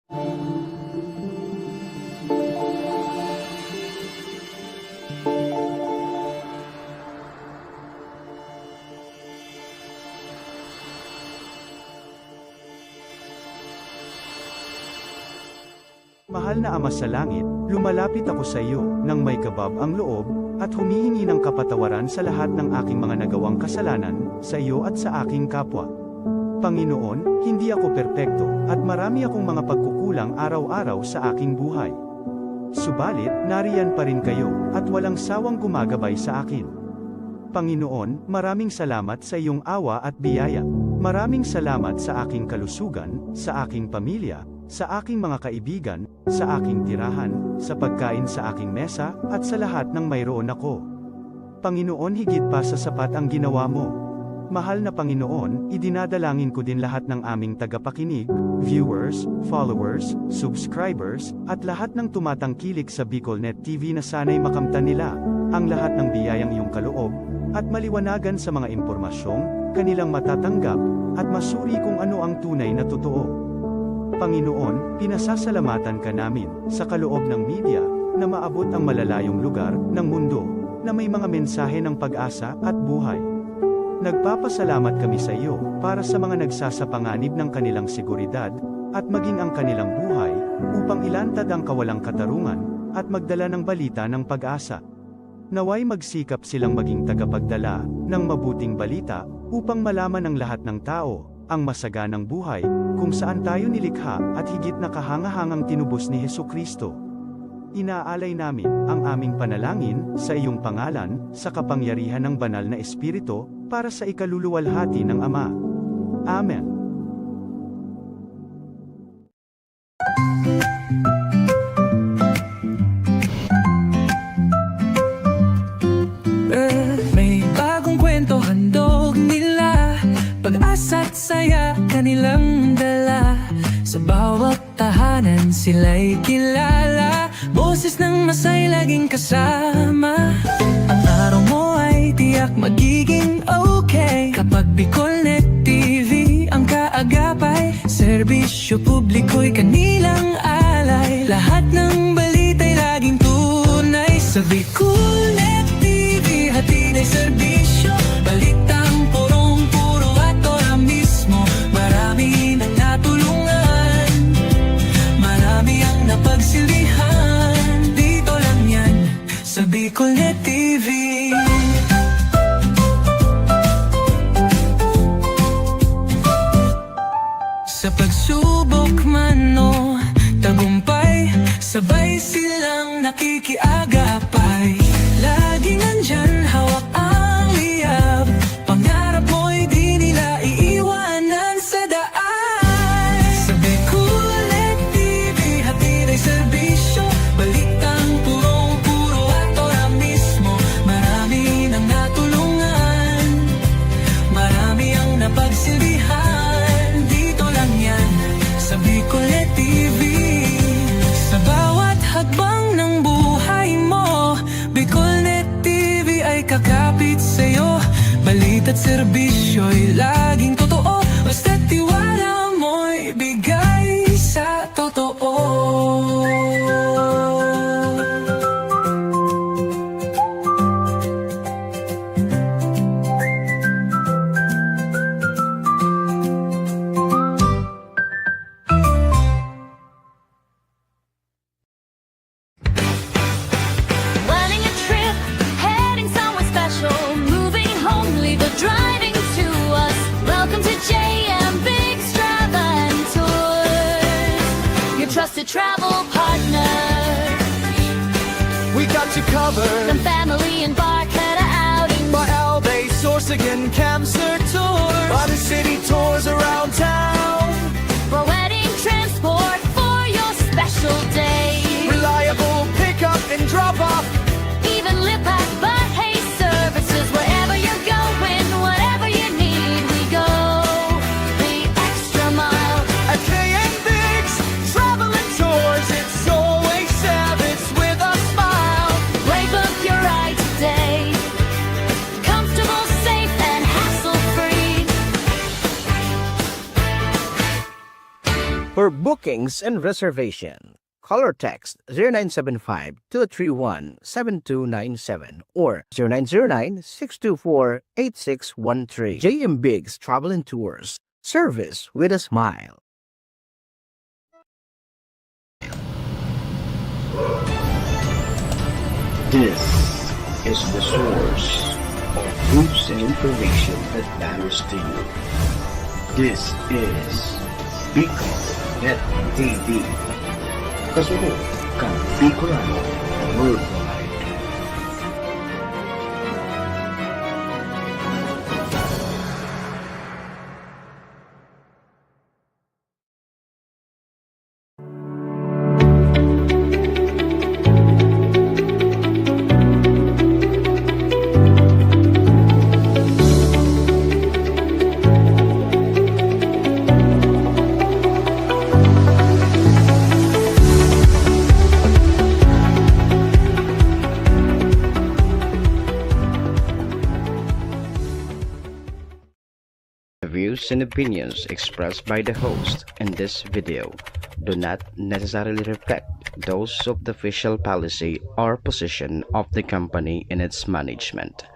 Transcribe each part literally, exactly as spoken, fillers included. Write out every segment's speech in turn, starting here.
Mahal na Ama sa Langit, lumalapit ako sa iyo nang may kabab ang loob, at humihingi ng kapatawaran sa lahat ng aking mga nagawang kasalanan, sa iyo at sa aking kapwa. Panginoon, hindi ako perpekto, at marami akong mga pagkukulang araw-araw sa aking buhay. Subalit, nariyan pa rin kayo, at walang sawang gumagabay sa akin. Panginoon, maraming salamat sa iyong awa at biyaya. Maraming salamat sa aking kalusugan, sa aking pamilya, sa aking mga kaibigan, sa aking tirahan, sa pagkain sa aking mesa, at sa lahat ng mayroon ako. Panginoon, higit pa sa sapat ang ginawa mo. Mahal na Panginoon, idinadalangin ko din lahat ng aming tagapakinig, viewers, followers, subscribers, at lahat ng tumatangkilik sa BicolNet T V na sana'y makamtan nila ang lahat ng biyayang iyong kaloob at maliwanagan sa mga impormasyong kanilang matatanggap at masuri kung ano ang tunay na totoo. Panginoon, pinasasalamatan ka namin sa kaloob ng media na maabot ang malalayong lugar ng mundo na may mga mensahe ng pag-asa at buhay. Nagpapasalamat kami sa iyo para sa mga nagsasapanganib ng kanilang seguridad at maging ang kanilang buhay upang ilantad ang kawalang katarungan at magdala ng balita ng pag-asa. Naway magsikap silang maging tagapagdala ng mabuting balita upang malaman ng lahat ng tao ang masaganang buhay kung saan tayo nilikha at higit na kahangahangang tinubos ni Jesu-Cristo. Inaalay namin ang aming panalangin sa iyong pangalan, sa kapangyarihan ng Banal na Espiritu, para sa ikaluluwalhati ng Ama. Amen. May bagong kwento handog nila, pag-asa't saya kanilang dala. Sa bawat tahanan sila'y kilala, boses ng masay laging kasama. Ang araw mo ay tiyak magiging okay kapag BicolNet T V ang kaagapay. Serbisyo publiko'y kanilang alay, lahat ng balita'y laging tunay. Sa BicolNet T V, hatid ay serbisyo, balitang purong-puro at ora mismo. Marami nang natulungan, marami ang napagsilbihan. Dito lang yan, sa BicolNet T V. Sa pagsubok man o tagumpay, sabay silang nakikiagapay. Laging nandyan, hawak ang liyab. Pangarap mo'y di nila iiwanan sa daan. Sa BicolNet T V, hatid ay serbisyo, balitang purong-puro at ora mismo. Marami nang natulungan, marami ang napagsilbihan. Dito lang yan, sa BicolNet T V. Sa bawat hakbang ng buhay mo, BicolNet T V ay kakapit sa'yo. Balita't serbisyo'y laging totoo, basta't tiwala mo'y bigay sa totoo. Planning a trip, heading somewhere special, moving home, leave the driving to us. Welcome to J M Biggs Travel and Tours, your trusted travel partner. We got you covered. From family embark at a outing. By Albay, Sorsogon, Kamsur Tours. By the city tours around town. For wedding transport for your special day. Reliable pickup and drop off. Even Lipat, Barhay services. Wherever you're going, whatever you need, we go the extra mile. At K M Biggs Travel and Tours, it's always Sabbaths with a smile. Playbook your ride today. Comfortable, safe, and hassle-free. Bookings and reservation. Call or text zero nine seven five, two three one, seven two nine seven or zero nine zero nine, six two four, eight six one three. J M Biggs Travel and Tours. Service with a smile. This is the source of news and information that matters to you. This is Bicol Net T V. Kasunod kan Bicolano Worldwide. The views and opinions expressed by the host in this video do not necessarily reflect those of the official policy or position of the company and its management.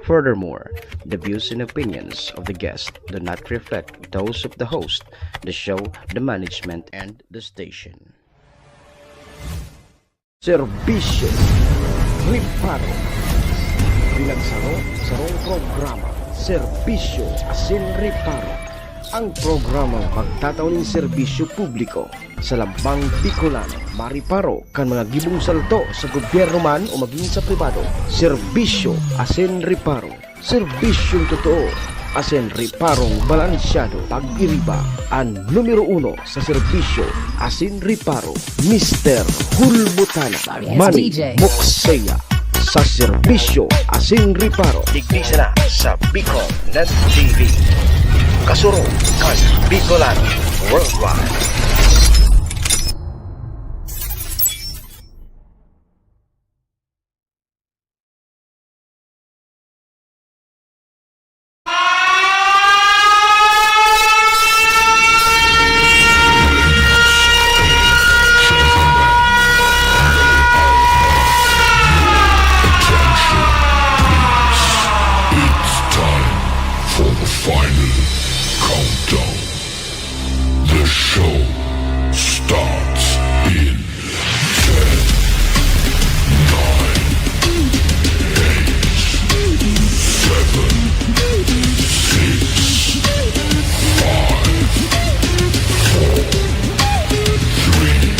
Furthermore, the views and opinions of the guest do not reflect those of the host, the show, the management, and the station. Serbisyo Reparo. Pinagsaro-sarong programa, Serbisyo asin Reparo. Ang programang magtatao nin serbisyo publiko sa lambang Bicolano, mareparo kan mga gibong salto sa gobyerno man o magin sa pribado. Serbisyo asin Reparo. Serbisyong totoo asin reparong balansyado. Pag-iriba, an numero uno sa serbisyo asin reparo, Mister Hulbutana, Manny Mokseya, sa serbisyo asin reparo. Digdi sana sa Bicol Net T V. Kasurog kan Bicolano Worldwide. It's time for the final countdown. The show starts in ten, nine, eight, seven, six, five, four, three,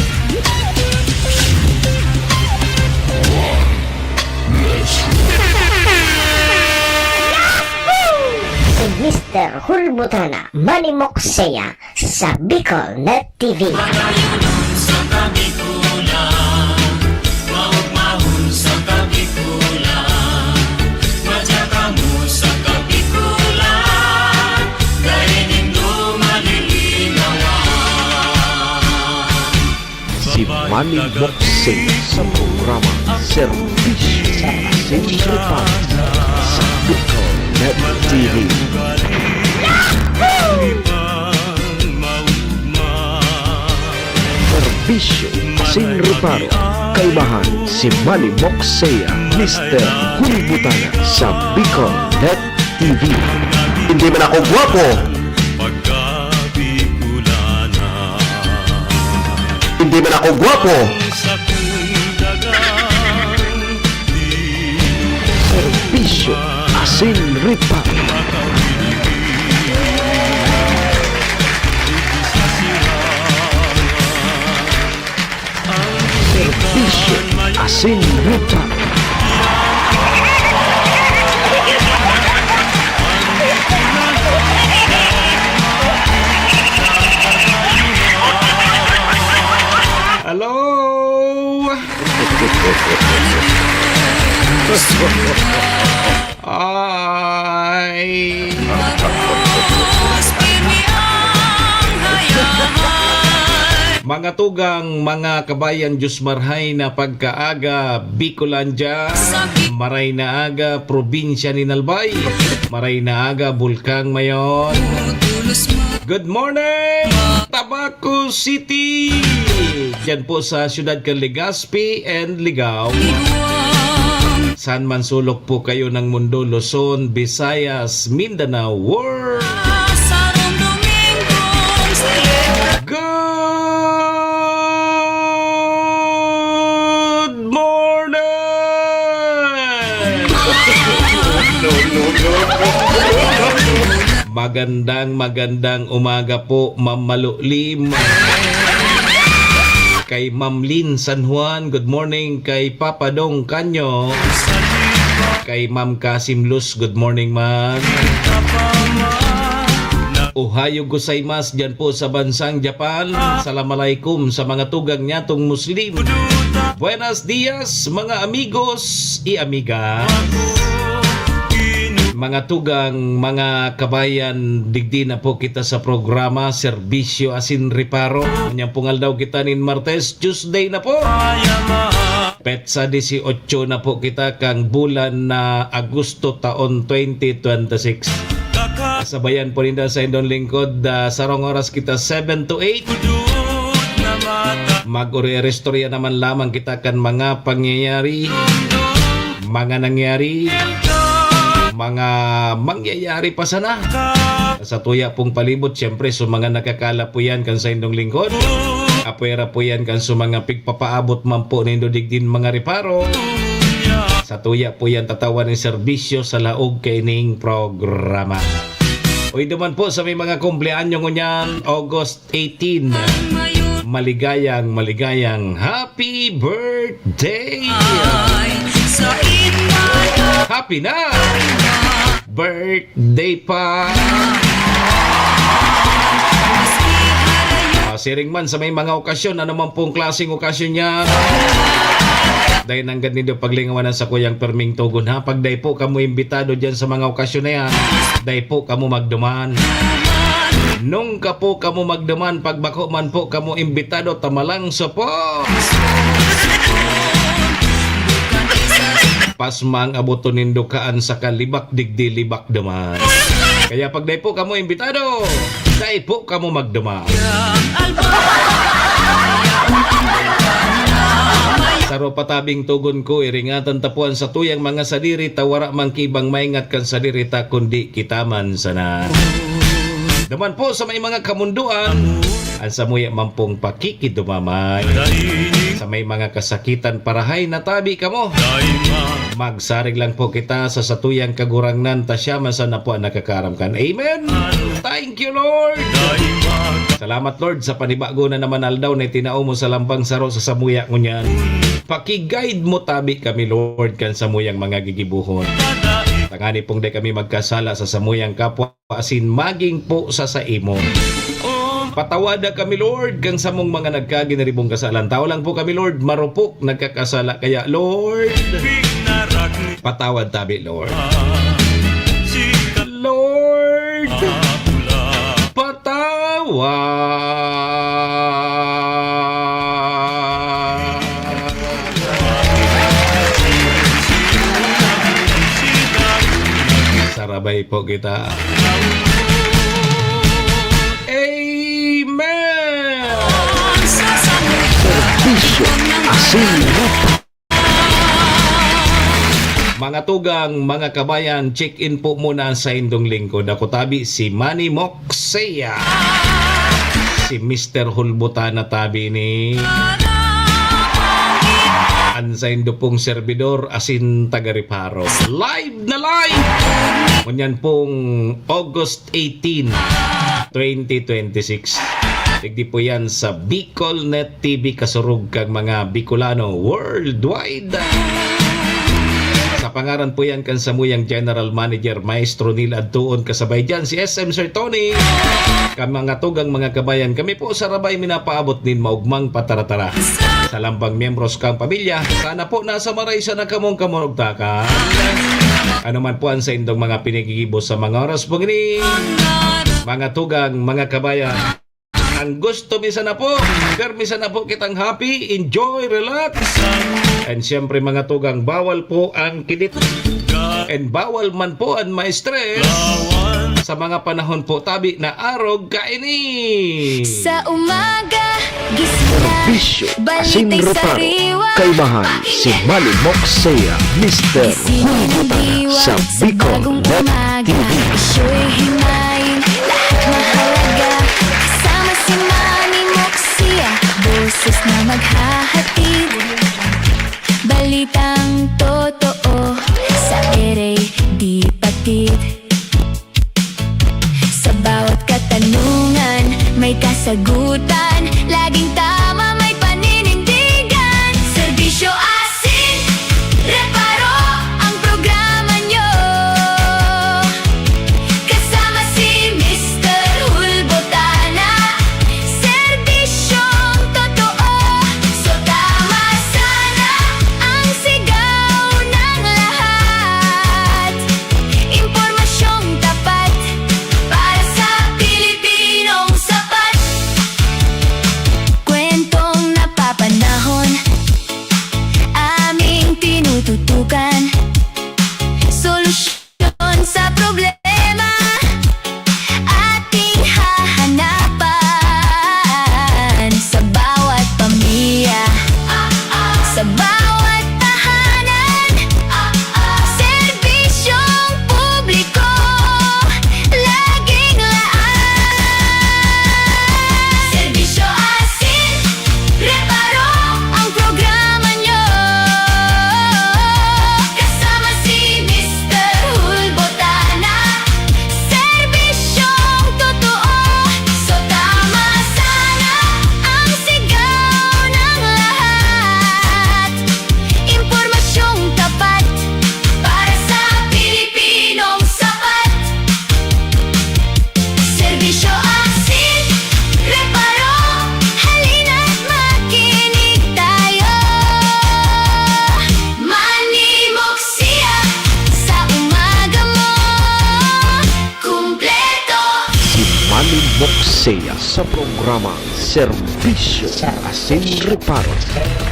two, one. Let's roll. Si Mister Hulbutana, Manny Mokseya, sa Bicol Net T V. Padayonon sa Kabikolan, maugmahon sa Kabikolan, madya kamo sa Kabikolan, dai nindo malilinawan. Si Manny Mokseya sa programa Serbisyo asin Reparo sa Bicol Net T V. Serbisyo asin Reparo, kaibahan si Manny Mokseya, Mister Hulbutana sa Bicol Net T V. Hindi man ako gwapo. Hindi man ako gwapo. Serbisyo asin reparo. Serbisyo asin reparo. Hello! Ay. Mga tugang, mga kabayan, Diyos marhay na pagkaaga, Bicolandia, maray na aga, probinsya nin Albay, maray na aga, Bulkang Mayon. Good morning, Tabaco City! Diyan po sa siyudad kan Legazpi and Ligao. Saan man sulok po kayo ng mundo, Luzon, Visayas, Mindanao, world! Good morning! Magandang, magandang umaga po, Ma'am Malulim. Kay Ma'am Lynn San Juan, good morning. Kay Papa Dong Canyo. Kay Ma'am Kasim Luz, good morning, ma'am. Ohayo gozaimasu diyan po sa bansang Japan. Salam alaikum sa mga tugang niyatong Muslim. Buenos dias, mga amigos y amiga. Mga tugang, mga kabayan, digdi na po kita sa programa, Serbisyo Asin Reparo. Ngunyan pong aldaw kita nin Martes, Tuesday na po. Petsa dieciocho na po kita kang bulan na Agosto taon twenty twenty-six. Sabayan po ninda sa indong lingkod, ah, sarong oras kita, seven to eight. Mag-uri-istorya naman lamang kita kan mga pangyayari, mga nangyari, mga mangyayari pa sana. Sa tuya pong palibot, siyempre, so mga nakakala po yan kan sa indong lingkod. Apwera po yan kan so mga pigpapaabot man po nindo digdin mga reparo. Sa tuya po yan tatawan ng serbisyo sa laog kaining programa. Uy, duman po sa may mga kumpleanyo ngunyan, August eighteen. Maligayang, maligayang happy birthday! Happy na! Birthday pa! Ah, siring man sa may mga okasyon, ano man pong klaseng okasyon yan. Dai nanggad nindo paglingawan an sakuyang perming togon, ha. Pag dai po kamo imbitado diyan sa mga okasyon na yan, dai po kamo magduman. Nungka po kamo magduman, pag bako man po kamo imbitado, tamalangso po. Pasma ang aboton nindo kaan saka libak digdi, libak duman. Kaya pag dai po kamo imbitado, dai po kamo magduman. Saro pa tabing togon ko, iringatan ta po an satuyang mga sadiri, ta wara man ki ibang maingat kan sadiri ta, kundi kita man sana. Duman po sa may mga kamundoan, an samuya man pong pakikidumamay. Sa may mga kasakitan, parahay na tabi kamo. Magsarig lang po kita sa satuyang Kagurangnan, ta siya man sana po an nakakaaram kan. Amen. Thank you, Lord. Salamat, Lord, sa panibago na naman aldaw na itinao mo sa lambang saro sa samuya ngunyan. Paki-guide mo tabi kami, Lord, kan samuyang mga gigibohon. Tangani pong dai kami magkasala sa samuyang kapwa asin magin po sa saimo. Patawada kami, Lord, kan samong mga nagkaginiribong kasalan. Tao lang po kami, Lord, marupok, nagkakasala. Kaya, Lord, patawad tabi, Lord. Lord, patawad. Sarabay po kita. Amen! Serbisyo asin Mga tugang, mga kabayan, check-in po muna sa indong lingkod. Ako tabi si Manny Moxea. Si Mister Hulbutana tabi ni an saindo pong serbidor asin taga-reparo. Live na live! Ngunyan pong August eighteen, twenty twenty-six. Digdi po yan sa Bicolnet T V, kasurog kang mga Bicolano worldwide. Sa pangaran po yan kan samuyang General Manager, Maestro Neil Adtuon, kasabay dyan si S M Sir Tony. Kan mga tugang, mga kabayan, kami po sa Rabay minapaabot nin maugmang pataratara. Sa lambang miyembros kang pamilya, sana po nasa maray sana kamong kamurugtakan. Ano man po ang saindong mga pinigigibo sa mga oras pong ini, mga tugang, mga kabayan, ang gusto mi sana po, pirmi sana po kitang happy, enjoy, relax. And siyempre, mga tugang, bawal po ang kidit. And bawal man po ang ma-stress. sa mga panahon po tabi na arog kaini. Sa umaga, gising na, Serbisyo, balita'y asin reparo, sariwa, kaibahan, si pakialaman, Malimok Sea, Mister gising ang Hulgutan diwa sa sa Bicol bagong Net umaga. T V. Isyo'y himayin, lahat mahalaga. Kasama si Malimok Sea, boses na maghahatid. Balitang totoo sa ere di patid. Sa bawat katanungan, may kasagutan. Laging tama, may paninindigan. Serbisyo asin reparo ang programa nyo. Kasama si Mister Hulbotana, serbisyong totoo. So tama sana ang sigaw ng lahat. Impormasyong tapat para sa Pilipinong sapat. Kwentong napapanahon, aming tinututukan. Solusyon sa problema, ating hahanapan. Sa bawat pamilya, sa bawat tahanan, serbisyong publiko, laging laan. Serbisyo asin reparo ang programa nyo. Kasama si Mister Hulbotana, serbisyong totoo. So tama sana ang sigaw ng lahat. Impormasyong tapat para sa Pilipinong sapat. Serbisyo asin reparo, halina't makinig tayo. Malimok Sea sa umaga mo, kumpleto. Si Malimok Sea sa programa Serbisyo asin Reparo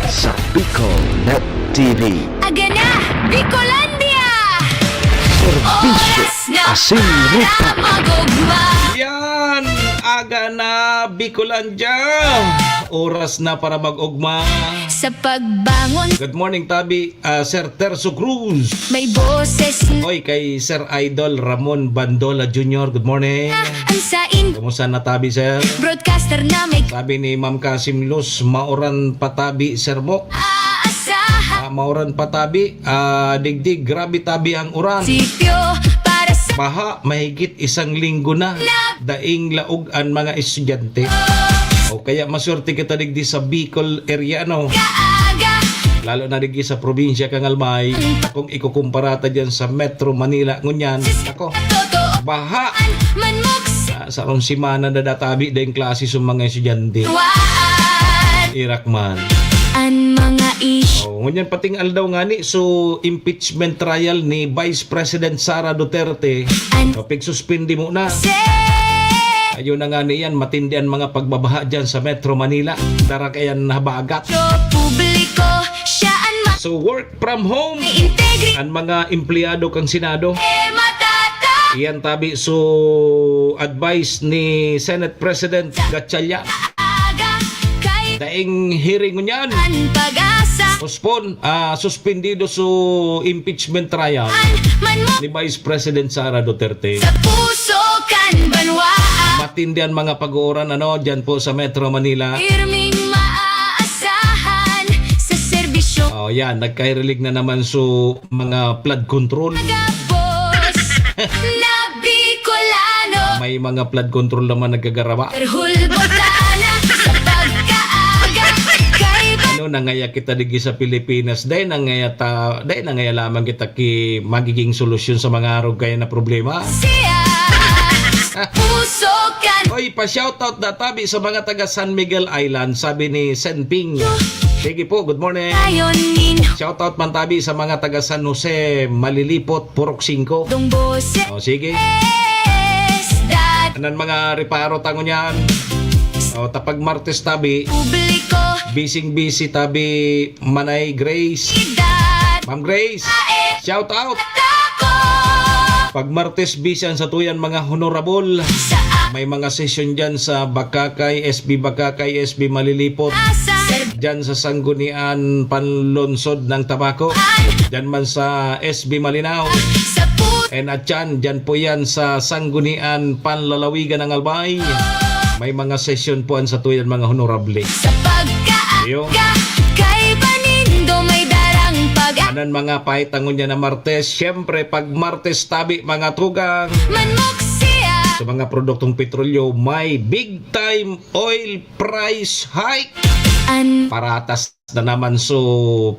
sa Bicol Net T V. Aga na, Bicolandia! Serbisyo asin reparo. Yan! Aga na, Bicolandia! Oras na para mag-ugma. Sa pagbangon. Good morning, tabi, ah, Sir Terso Cruz. May boses na. Oy, kay Sir Idol Ramon Bandola Junior, good morning. Ang sain. Kumusta na, tabi, sir? Broadcaster na may. Sabi ni Ma'am Kasim Luz, mauran pa tabi, Sir Mok. Aasahan. Ah, mauran pa tabi. Ah, digdig, grabe tabi ang uran. Sityo para sa. Baha, mahigit isang linggo na. Na. Daing laog an mga estudyante. O kaya maswerte kita digdi sa Bicol area, no? Kaaga. Lalo na digdi sa probinsya kan Albay. Kung ikukumpara ta dyan sa Metro Manila, ngunyan, ako, baha. Ah, sa rong semana na databi daing klase sa mga estudyante. Irak man. An mga ish- Oh, ngunyan pating aldaw ngani, so impeachment trial ni Vice President Sara Duterte. An- So, pigsuspindi mo na. Se- Ayun na nga niyan, matindi an mga pagbabaha dyan sa Metro Manila. Dara kayan habagat. Yo, publiko, siya an ma- So, work from home. May integri- An mga empleyado kang Senado. Eh, matata- Iyan tabi, so, advice ni Senate President Gatchalian. Aga, kay- Daing hearing ngunyan. An pag-asa. Postpone, ah, suspendido so impeachment trial. An man mo. Ni Vice President Sara Duterte. Sa puso kan banwaa. Matindi an mga pag-uuran, ano, dyan po sa Metro Manila. Pirming maaasahan sa serbisyo. Oh, yan. Nagkahirilig na naman so mga flood control. Nagabos na Bicolano. May mga flood control naman nagkagarawa. Hulbotana sa pagkaaga. Kaiba. Ano, nangaya kita digdi sa Pilipinas. Dahil nangaya ta, dahil nangaya lamang kita ki magiging solusyon sa mga arog kaya na problema. Siya, puso kan. Oy, pa-shoutout na tabi sa mga taga San Miguel Island, sabi ni Senping. Sige po, good morning. Ayon nin. Shoutout man tabi sa mga taga San Jose, Malilipot, Purok Singko. Dong boses. O, sige. Dat. Anan mga reparo tango niyan. O, tapag Martes tabi. Publiko. Bising-busy tabi, Manay Grace. Dat. Ma'am Grace. Ae. Shoutout. Tako. Pag Martes, busy an satuyan mga honorable. May mga session dyan sa Bacacay, S B Bacacay, S B Malilipot. Dyan sa Sanggunian, Panlonsod ng Tabaco. Dyan man sa S B Malinao. And Atyan, dyan po yan sa Sanggunian, Panlalawigan ng Albay. May mga session po an satuyan mga honorable. Sa pagkaaga, Iyo. Kaiba nindo may darang pag- Anan mga pahitangon niya na Martes. Siyempre, pag Martes tabi, mga tugang. Manmok siya. Sa mga produktong petrolyo, may big time oil price hike. An- Paratas na naman, so,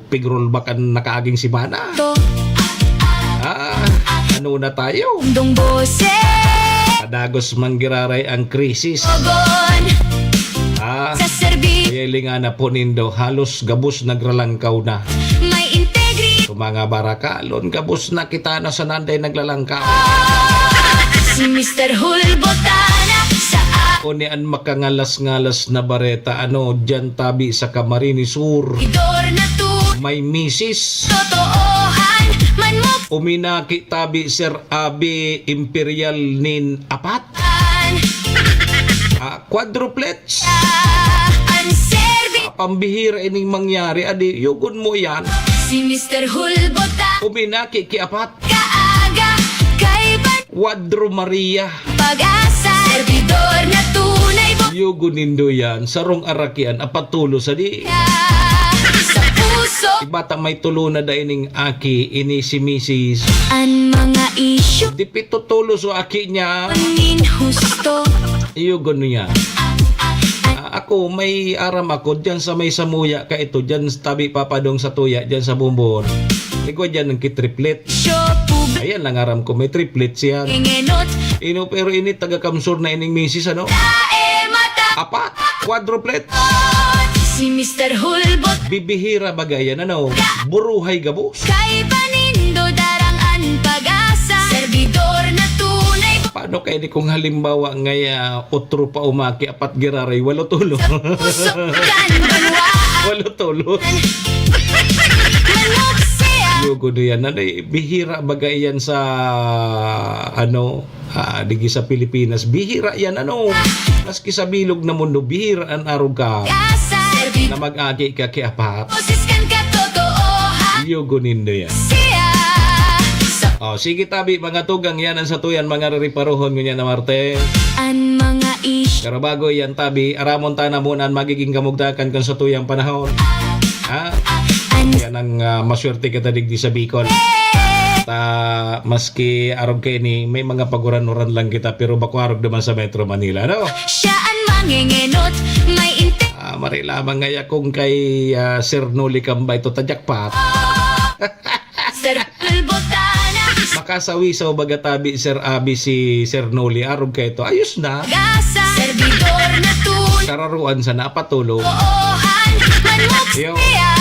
pigrol ba kan nakaaging semana? To. Ah, ano na tayo? Dong boses. Padagos manggiraray ang krisis. Ogon. Ah, Sa serbi. Kaya linga na po nindo, halos gabos nagralangkaw na. May integrity. Sa mga barakalon, gabos na kita na sa nanday naglalangkaw. Si Mister Hulbotana sa a- Kuni an makangalas-ngalas na bareta, ano, dyan tabi sa Camarines Sur. Idor na tu- May misis. Totoohan, man mo. Uminaki tabi, Sir Abi, imperial nin apat. Ah, quadruplets. Ang serbi- Ah, pambihira ining mangyari, adi, yugon mo yan. Si Mister Hulbota. Uminaki ki apat. Kaaga, kaiba. Quadro Maria. Pag-asa. Servidor na tunay bo- Yugon nindo yan, sarong arakian, apat tulo sa di. Sa puso. Ibata may tulo na da ining aki, ini si misis. An mga isyu. Di pito tulo so aki niya. Nin husto. Iyo, gano yan. Ah, ako, may aram ako, dyan sa may samuya ka ito, dyan sa tabi papadong sa tuya, dyan sa Bumbon. Igwa dyan ng kitriplet. Ayan lang aram ko, may triplet siya. Ino, pero ini taga Kamsur na ining misis, ano? Apat, quadruplet. Si Mister Hulbot. Bibihira baga yan, ano? Buruhay gabos. Kay panindo darang an pag-asa. Servidor na tunay. Paano kaya di kung halimbawa ngay, ah, otro pa umaki, apat giraray, walo tulo? Sa puso kan banwaan. Walo tulo. Manok siya. Yugo na yan. Ano, eh, bihira baga yan sa, ano, ah, digi sa Pilipinas. Bihira yan, ano. Maski sa bilog na mundo, bihira an arog ka Kasa. Na mag-aki ka ki apat. Boses kan katotoohan. Yugo nindo yan. Siya. Sa Oh, sige tabi, mga tugang, yan ang satuyan, mga ririparohon ngunyan na Martes. An mga isyu. Pero bago yan tabi, aramon ta na muna ang magiging kamugtakan kan satuyang panahon. Ha? An- Yan ang, ah, maswerte kita digdi sa Bicol. Ta, maski arog kaini, may mga paguran-uran lang kita, pero bako arog naman sa Metro Manila, no? Siya an mangengenot, may inte- Ah, mari lamang ngaya kung kay, ah, Sir Noli Kambay to, ta jackpot. Sir Albotana. Makasawisaw baga tabi, Sir Abi, si Sir Noli, arog kaito. Ayos na. Gasa. Servidor na tun- Kararuan sana, patulo. Oohan, manok Yo. Siya.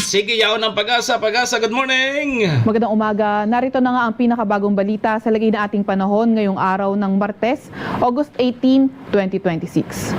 Sige, yaon ang Pag-asa. Pag-asa, good morning. Magandang umaga. Narito na nga ang pinakabagong balita sa lagay na ating panahon ngayong araw ng Martes, August eighteen, twenty twenty-six.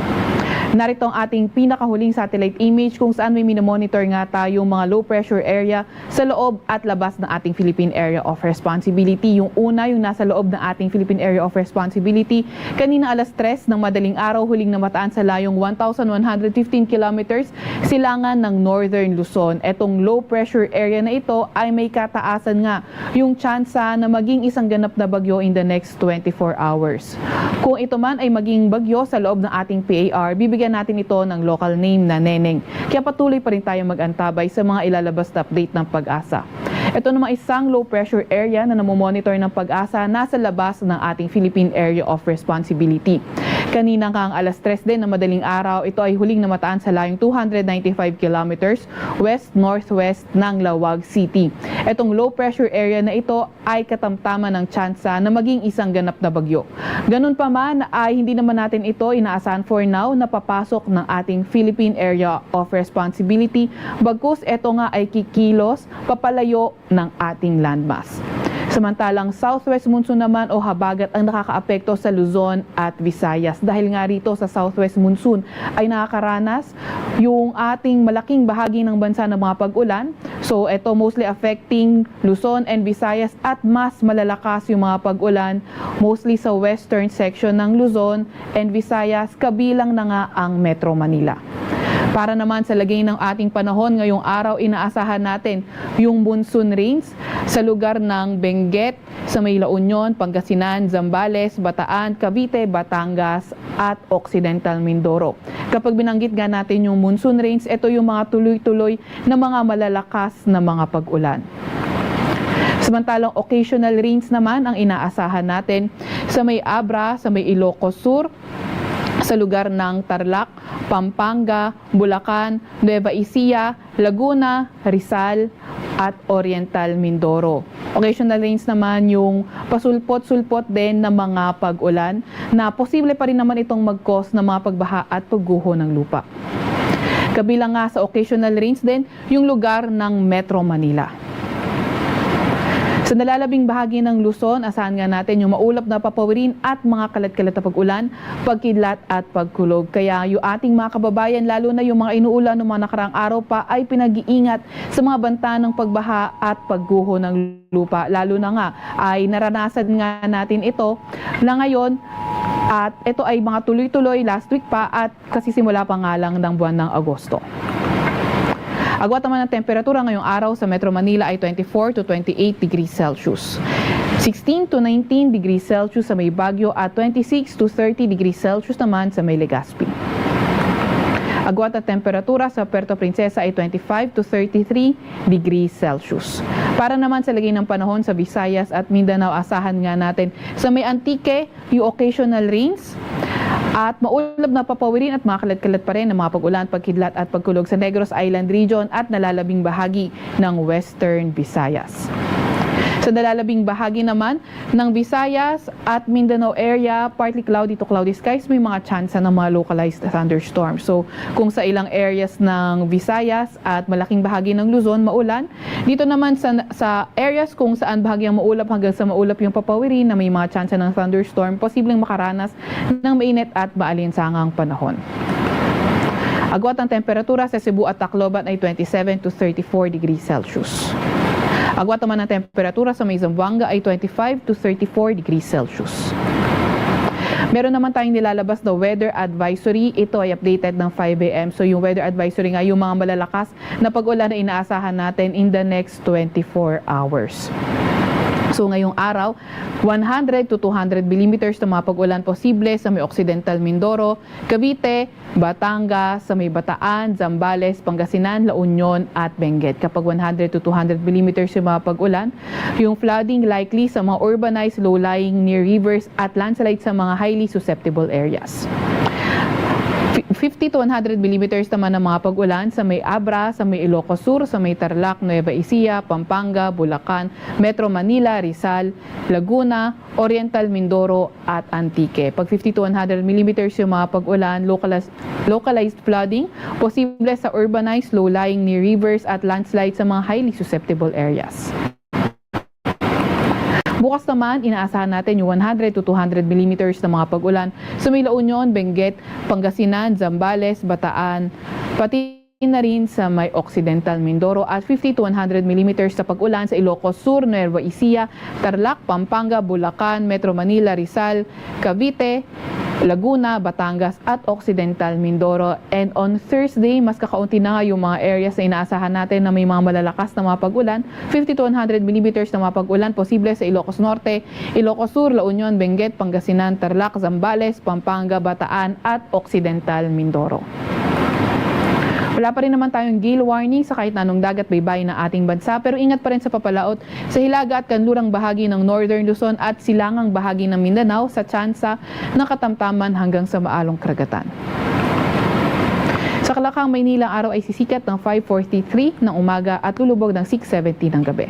Narito ang ating pinakahuling satellite image kung saan may minomonitor nga tayong mga low pressure area sa loob at labas ng ating Philippine Area of Responsibility. Yung una, yung nasa loob ng ating Philippine Area of Responsibility, kanina alas tres ng madaling araw, huling namataan sa layong one thousand one hundred fifteen kilometers silangan ng Northern Luzon. Etong low pressure area na ito ay may kataasan nga yung tsansa na maging isang ganap na bagyo in the next twenty-four hours. Kung ito man ay maging bagyo sa loob ng ating P A R, bibigyan natin ito ng local name na Neneng. Kaya patuloy pa rin tayong mag-antabay sa mga ilalabas na update ng Pag-asa. Ito namang isang low pressure area na namomonitor ng Pag-asa nasa labas ng ating Philippine Area of Responsibility. Kanina kang alas tres din ng madaling araw, ito ay huling namataan sa layong two hundred ninety-five kilometers west-northwest ng Laoag City. Itong low pressure area na ito ay katamtaman ng tsansa na maging isang ganap na bagyo. Ganun pa man, ay hindi naman natin ito inaasahan for now na papasok ng ating Philippine Area of Responsibility, bagkus ito nga ay kikilos papalayo ng ating landmass. Samantalang southwest monsoon naman o habagat ang nakakaapekto sa Luzon at Visayas. Dahil nga rito sa southwest monsoon ay nakakaranas yung ating malaking bahagi ng bansa ng mga pag-ulan. So, ito mostly affecting Luzon and Visayas at mas malalakas yung mga pag-ulan mostly sa western section ng Luzon and Visayas, kabilang na nga ang Metro Manila. Para naman sa lagay ng ating panahon ngayong araw, inaasahan natin yung monsoon rains sa lugar ng Benguet, sa may La Union, Pangasinan, Zambales, Bataan, Cavite, Batangas, at Occidental Mindoro. Kapag binanggit nga natin yung monsoon rains, ito yung mga tuloy-tuloy na mga malalakas na mga pag-ulan. Samantalang occasional rains naman ang inaasahan natin sa may Abra, sa may Ilocos Sur, sa lugar ng Tarlac, Pampanga, Bulacan, Nueva Ecija, Laguna, Rizal, at Oriental Mindoro. Occasional rains naman yung pasulpot-sulpot din na mga pag-ulan na posible pa rin naman itong mag-cause ng mga pagbaha at pagguho ng lupa. Kabilang nga sa occasional rains din yung lugar ng Metro Manila. Sa nalalabing bahagi ng Luzon, asahan nga natin yung maulap na papawirin at mga kalat-kalat na pag-ulan pagkidlat at pagkulog. Kaya yung ating mga kababayan, lalo na yung mga inuulan ng mga nakaraang araw pa, ay pinag-iingat sa mga banta ng pagbaha at pagguho ng lupa, lalo na nga ay naranasan nga natin ito na ngayon at ito ay mga tuloy-tuloy last week pa at kasisimula pa nga lang ng buwan ng Agosto. Agwat naman ang temperatura ngayong araw sa Metro Manila ay twenty-four to twenty-eight degrees Celsius. Sixteen to nineteen degrees Celsius sa may Baguio at twenty-six to thirty degrees Celsius naman sa may Legazpi. Agwat ang temperatura sa Puerto Princesa ay twenty-five to thirty-three degrees Celsius. Para naman sa lagay ng panahon sa Visayas at Mindanao, asahan nga natin sa may Antique, yung occasional rains, at maulap na papawirin at makalat-kalat pa rin ang mga pag-ulan, pagkidlat at pagkulog sa Negros Island Region at nalalabing bahagi ng Western Visayas. Sa nalalabing bahagi naman ng Visayas at Mindanao area, partly cloudy to cloudy skies, may mga tsansa ng mga localized thunderstorms. So, kung sa ilang areas ng Visayas at malaking bahagi ng Luzon, maulan, dito naman sa, sa areas kung saan bahagyang maulap hanggang sa maulap yung papawirin na may mga tsansa ng thunderstorm, posibleng makaranas ng mainit at maalinsangang panahon. Agwat ang temperatura sa Cebu at Tacloban ay twenty-seven to thirty-four degrees Celsius. Agwat naman ang temperatura sa may Zamboanga ay twenty-five to thirty-four degrees Celsius. Meron naman tayong nilalabas na weather advisory. Ito ay updated ng five a.m. So, yung weather advisory nga, yung mga malalakas na pag-ulan na inaasahan natin in the next twenty-four hours. So, ngayong araw, one hundred to two hundred millimeters na mga pag-ulan posible sa may Occidental Mindoro, Cavite, Batangas, sa may Bataan, Zambales, Pangasinan, La Union, at Benguet. Kapag one hundred to two hundred millimeters yung mga pag-ulan, yung flooding likely sa mga urbanized, low-lying, near rivers, at landslide sa mga highly susceptible areas. Fi-, fifty to one hundred millimeters naman ang mga pag-ulan sa may Abra, sa may Ilocos Sur, sa may Tarlac, Nueva Ecija, Pampanga, Bulacan, Metro Manila, Rizal, Laguna, Oriental Mindoro at Antique. Pag fifty to one hundred millimeters yung mga pag-ulan, localized, localized flooding, posible sa urbanized, low-lying near rivers at landslide sa mga highly susceptible areas. Bukas naman, inaasahan natin yung one hundred to two hundred millimeters na mga pag-ulan sa may La Union, Benguet, Pangasinan, Zambales, Bataan, pati na rin sa may Occidental Mindoro at fifty to one hundred millimeters sa pag-ulan sa Ilocos Sur, Nueva Ecija, Tarlac, Pampanga, Bulacan, Metro Manila, Rizal, Cavite, Laguna, Batangas at Occidental Mindoro. And on Thursday, mas kakaunti na nga yung mga areas na inaasahan natin na may mga malalakas na mga pag-ulan, fifty to one hundred millimeters na mga pag-ulan posible sa Ilocos Norte, Ilocos Sur, La Union, Benguet, Pangasinan, Tarlac, Zambales, Pampanga, Bataan at Occidental Mindoro. Wala pa rin naman tayong gale warning sa kahit na anong dagat baybayin ng ating bansa, pero ingat pa rin sa papalaot sa hilaga at kanlurang bahagi ng Northern Luzon at silangang bahagi ng Mindanao sa tsansa ng katamtaman hanggang sa maalong karagatan. Sa Kalakang Maynila, ang araw ay sisikat ng five forty-three ng umaga at lulubog ng six seventy ng gabi.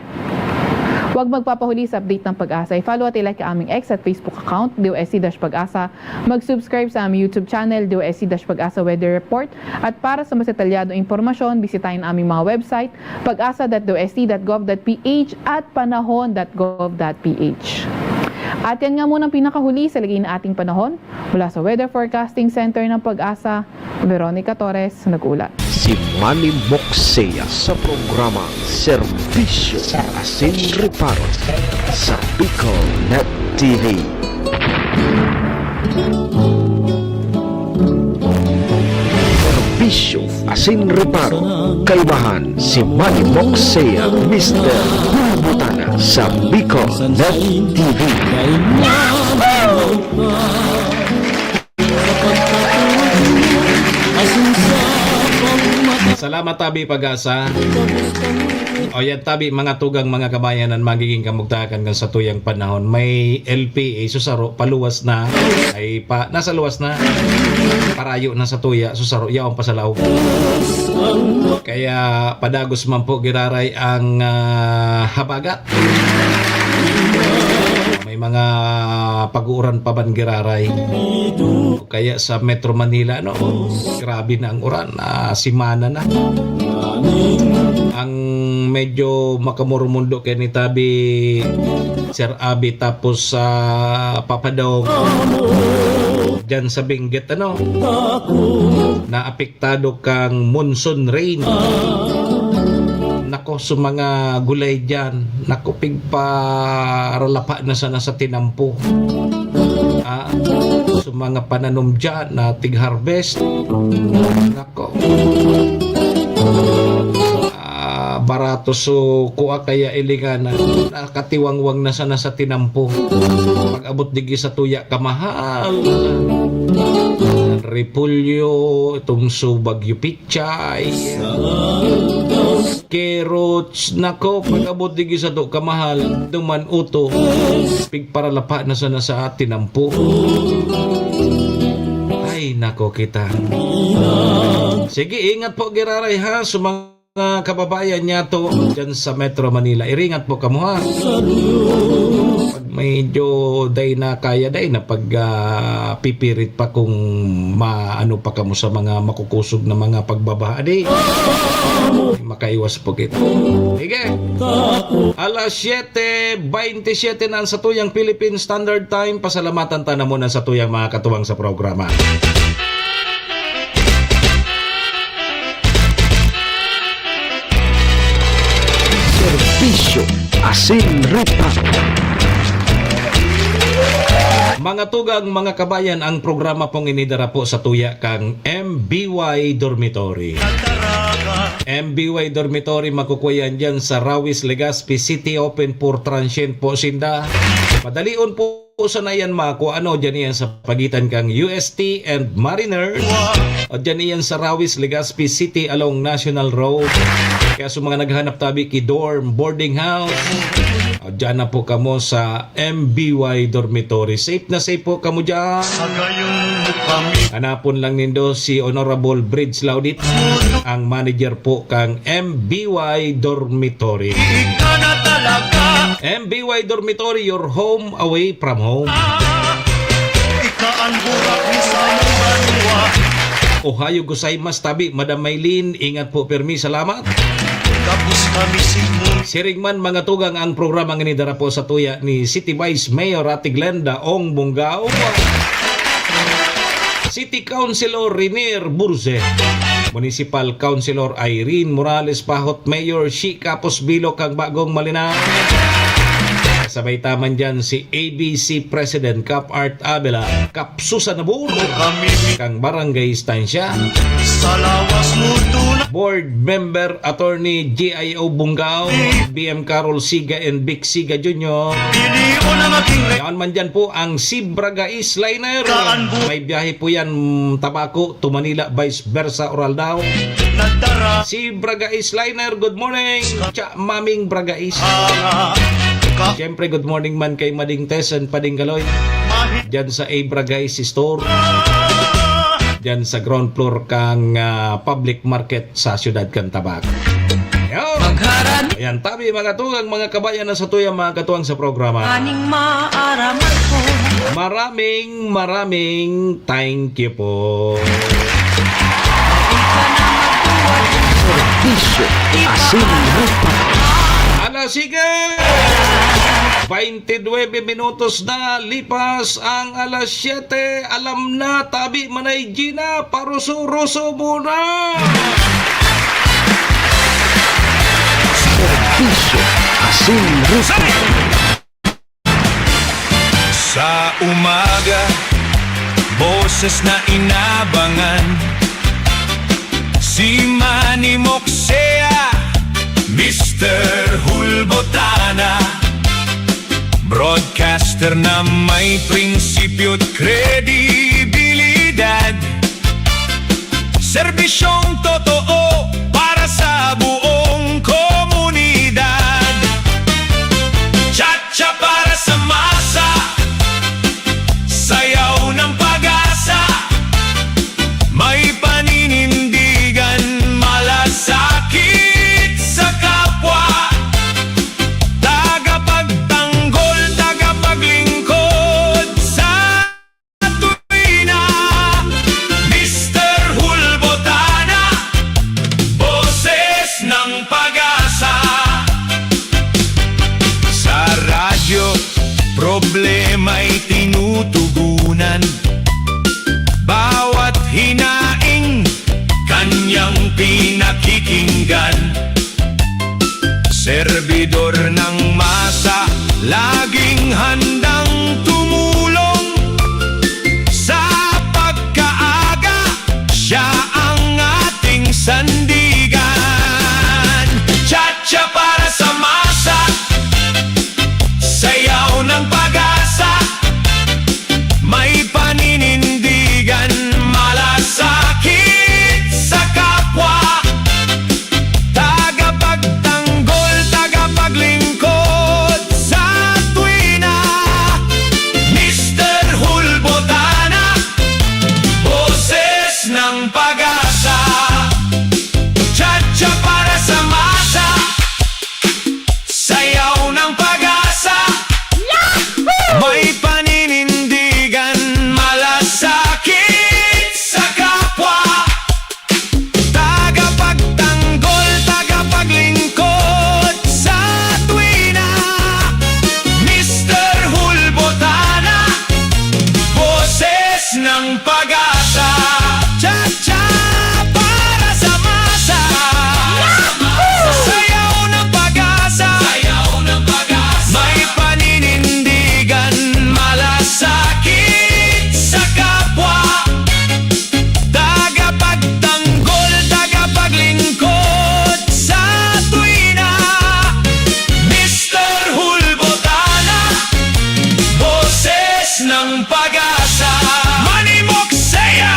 Huwag magpapahuli sa update ng PAGASA. I-follow at i-like ang aming X at Facebook account, D O S C dash PAGASA. Mag-subscribe sa aming YouTube channel, D O S C dash PAGASA Weather Report. At para sa mas detalyadong impormasyon, bisitahin ang aming mga website, pagasa dot D O S C dot gov dot P H at panahon dot gov dot P H. At yan nga muna ang pinakahuli sa lagay na ating panahon. Mula sa Weather Forecasting Center ng PAGASA, Veronica Torres, nag-uulat. Si Manny Moksea sa programa Serbisyo Asin Reparo sa Bicol Net T V. Serbisyo Asin Reparo, kaibahan si Manny Moksea, Mister Bulbutana sa Bicol Net T V. Salamat, Tabi Pagasa. O yan, Tabi, mga tugang, mga kabayan, ang magiging kamugtakan kan satuyang panahon. May L P A, susaro, paluwas na. Ay, pa, nasa luwas na. Parayo na sa tuya, susaro, yaon pa sa laog. Kaya, padagos man po, giraray ang ah, habagat. May mga pag-uuran pa man giraray. O kaya sa Metro Manila, no? Grabe na ang uran. Ah, simana na. Ang medyo makamurumundo kay ni Tabi, Sir Abi, tapos sa Papadong. Diyan sa Benguet, ano? Naapektado kang monsoon rain. Nako, sa mga gulay diyan, nako, pigparalapa na sana sa tinampo. Ah, sa mga pananom diyan na tig-harvest. Nako. Ah, barato so kua kaya ilingan na nakatiwangwang na sana sa tinampo. Pag-abot digi sa tuya, kamahal. Repolyo, itong so bagyo pichay. Carrots, nako, pag-abot digi sa to, kamahal, duman uto, pigparalapa na sana sa tinampo. Ay, nako kita. Sige, ingat po, giraray, ha, sa mga kababayan niya to dyan sa Metro Manila. Iringat po kamo, ha. Pag medyo day na kaya, day na pag ah, pipirit pa kung maano pa kamo sa mga makukusog na mga pagbabaha. Di, makaiwas po kita. Sige. Alas siyete bentisiete na ang satuyang Philippine Standard Time. Pasalamatan ta na muna sa tuyang mga katuwang sa programa. Serbisyo Asin Reparo. Mga tugang, mga kabayan, ang programa pong inidara po sa tuya kang M B Y Dormitory. M B Y Dormitory, makukuha yan dyan sa Rawis, Legazpi City, open for transient po sinda. Madalion po sana yan makua, ano, dyan yan sa pagitan kang U S T and Mariner. O dyan yan sa Rawis, Legazpi City along National Road. Kaya sa mga naghanap tabi ki dorm, boarding house, o dyan na po kamo sa M B Y Dormitory. Safe na safe po kamo dyan. Hanapon lang nindo si Honorable Bridge Laudit, ang manager po kang M B Y Dormitory. M B Y Dormitory, your home away from home. Ika an burak ni samong banwa. Ohayo gozaimasu tabi, Madam Maylene. Ingat po, pirmi. Salamat. Tapos kami sigmund. Siring man, mga tugang, ang programang ini dara po sa tuya ni City Vice Mayor Ate Glenda Ong Bungao, City Councilor Renier Burze, Municipal Councilor Irene Morales Pahot, Mayor Shi Kapos Bilo kang Bagong Malinao. Sabay taman dyan si A B C President Kap Art Abela, Kap Susan Abur, kang Barangay Estancia. Sa lawas mo tunay. Board Member Attorney G I O Bungao, B M Carol Siga and Vic Siga Junior. Pilion ang aking re- Yan man dyan po ang Sibra Gais Liner. Kaan bu- May biyahe po yan, Tabaco to Manila, vice versa, Oral daw. Nagdara. Si Bragais Liner, good morning. Cha, Maming Bragais. Siyempre, good morning man kay Mading Tess and Pading Galoy. Diyan sa A Bragais Store. Diyan sa ground floor kang ah, public market sa siyudad kan Tabaco. Yo! Ayan, tabi, mga tugang, mga kabayan na sa tuya, mga katuwang sa programa. Aning maaraman ko. Maraming, maraming thank you po. Serbisyo, asin, rupa. Alas sige! Baynte nuebe minutos na lipas ang alas siyete. Alam na, tabi, Manay Gina, paruso-ruso muna! Serbisyo, asin, rupa. Sa umaga, boses na inabangan. Si Manny Moksea, Mister Hulbotana. Broadcaster na may prinsipyo't kredibilidad. Serbisyong totoo para sa buong komunidad. Cha-cha para sa masa, sayaw ng pag-asa. May paninindigan, malasakit sa kapwa. Tagapagtanggol, tagapaglingkod sa tuwina. Mister Hulbotana, boses ng pag-asa. Sa radyo, problema'y tinutugunan. Bawat hinaing, kanyang pinakikinggan. Serbidor ng masa, laging handang tumulong. Sa pagkaaga, siya ang ating sandigan. Cha-cha para sa masa, sayaw ng pag-asa. May paninindigan, malasakit sa kapwa. Tagapagtanggol, tagapaglingkod sa tuwina. Mister Hulbotana, boses ng pag-asa. Cha-cha para sa masa, sayaw ng pag-asa. May paninindigan, malasakit sa kapwa. Tagapagtanggol, tagapaglingkod sa tuwina. Mister Hulbotana, boses ng pag-asa. Cha-cha para sa masa. Sayaw ng pag-asa. May paninindigan, malasakit sa kapwa. Tagapagtanggol, tagapaglingkod sa tuwina. Mister Hulbotana, boses ng pag-asa. Manny Moksea,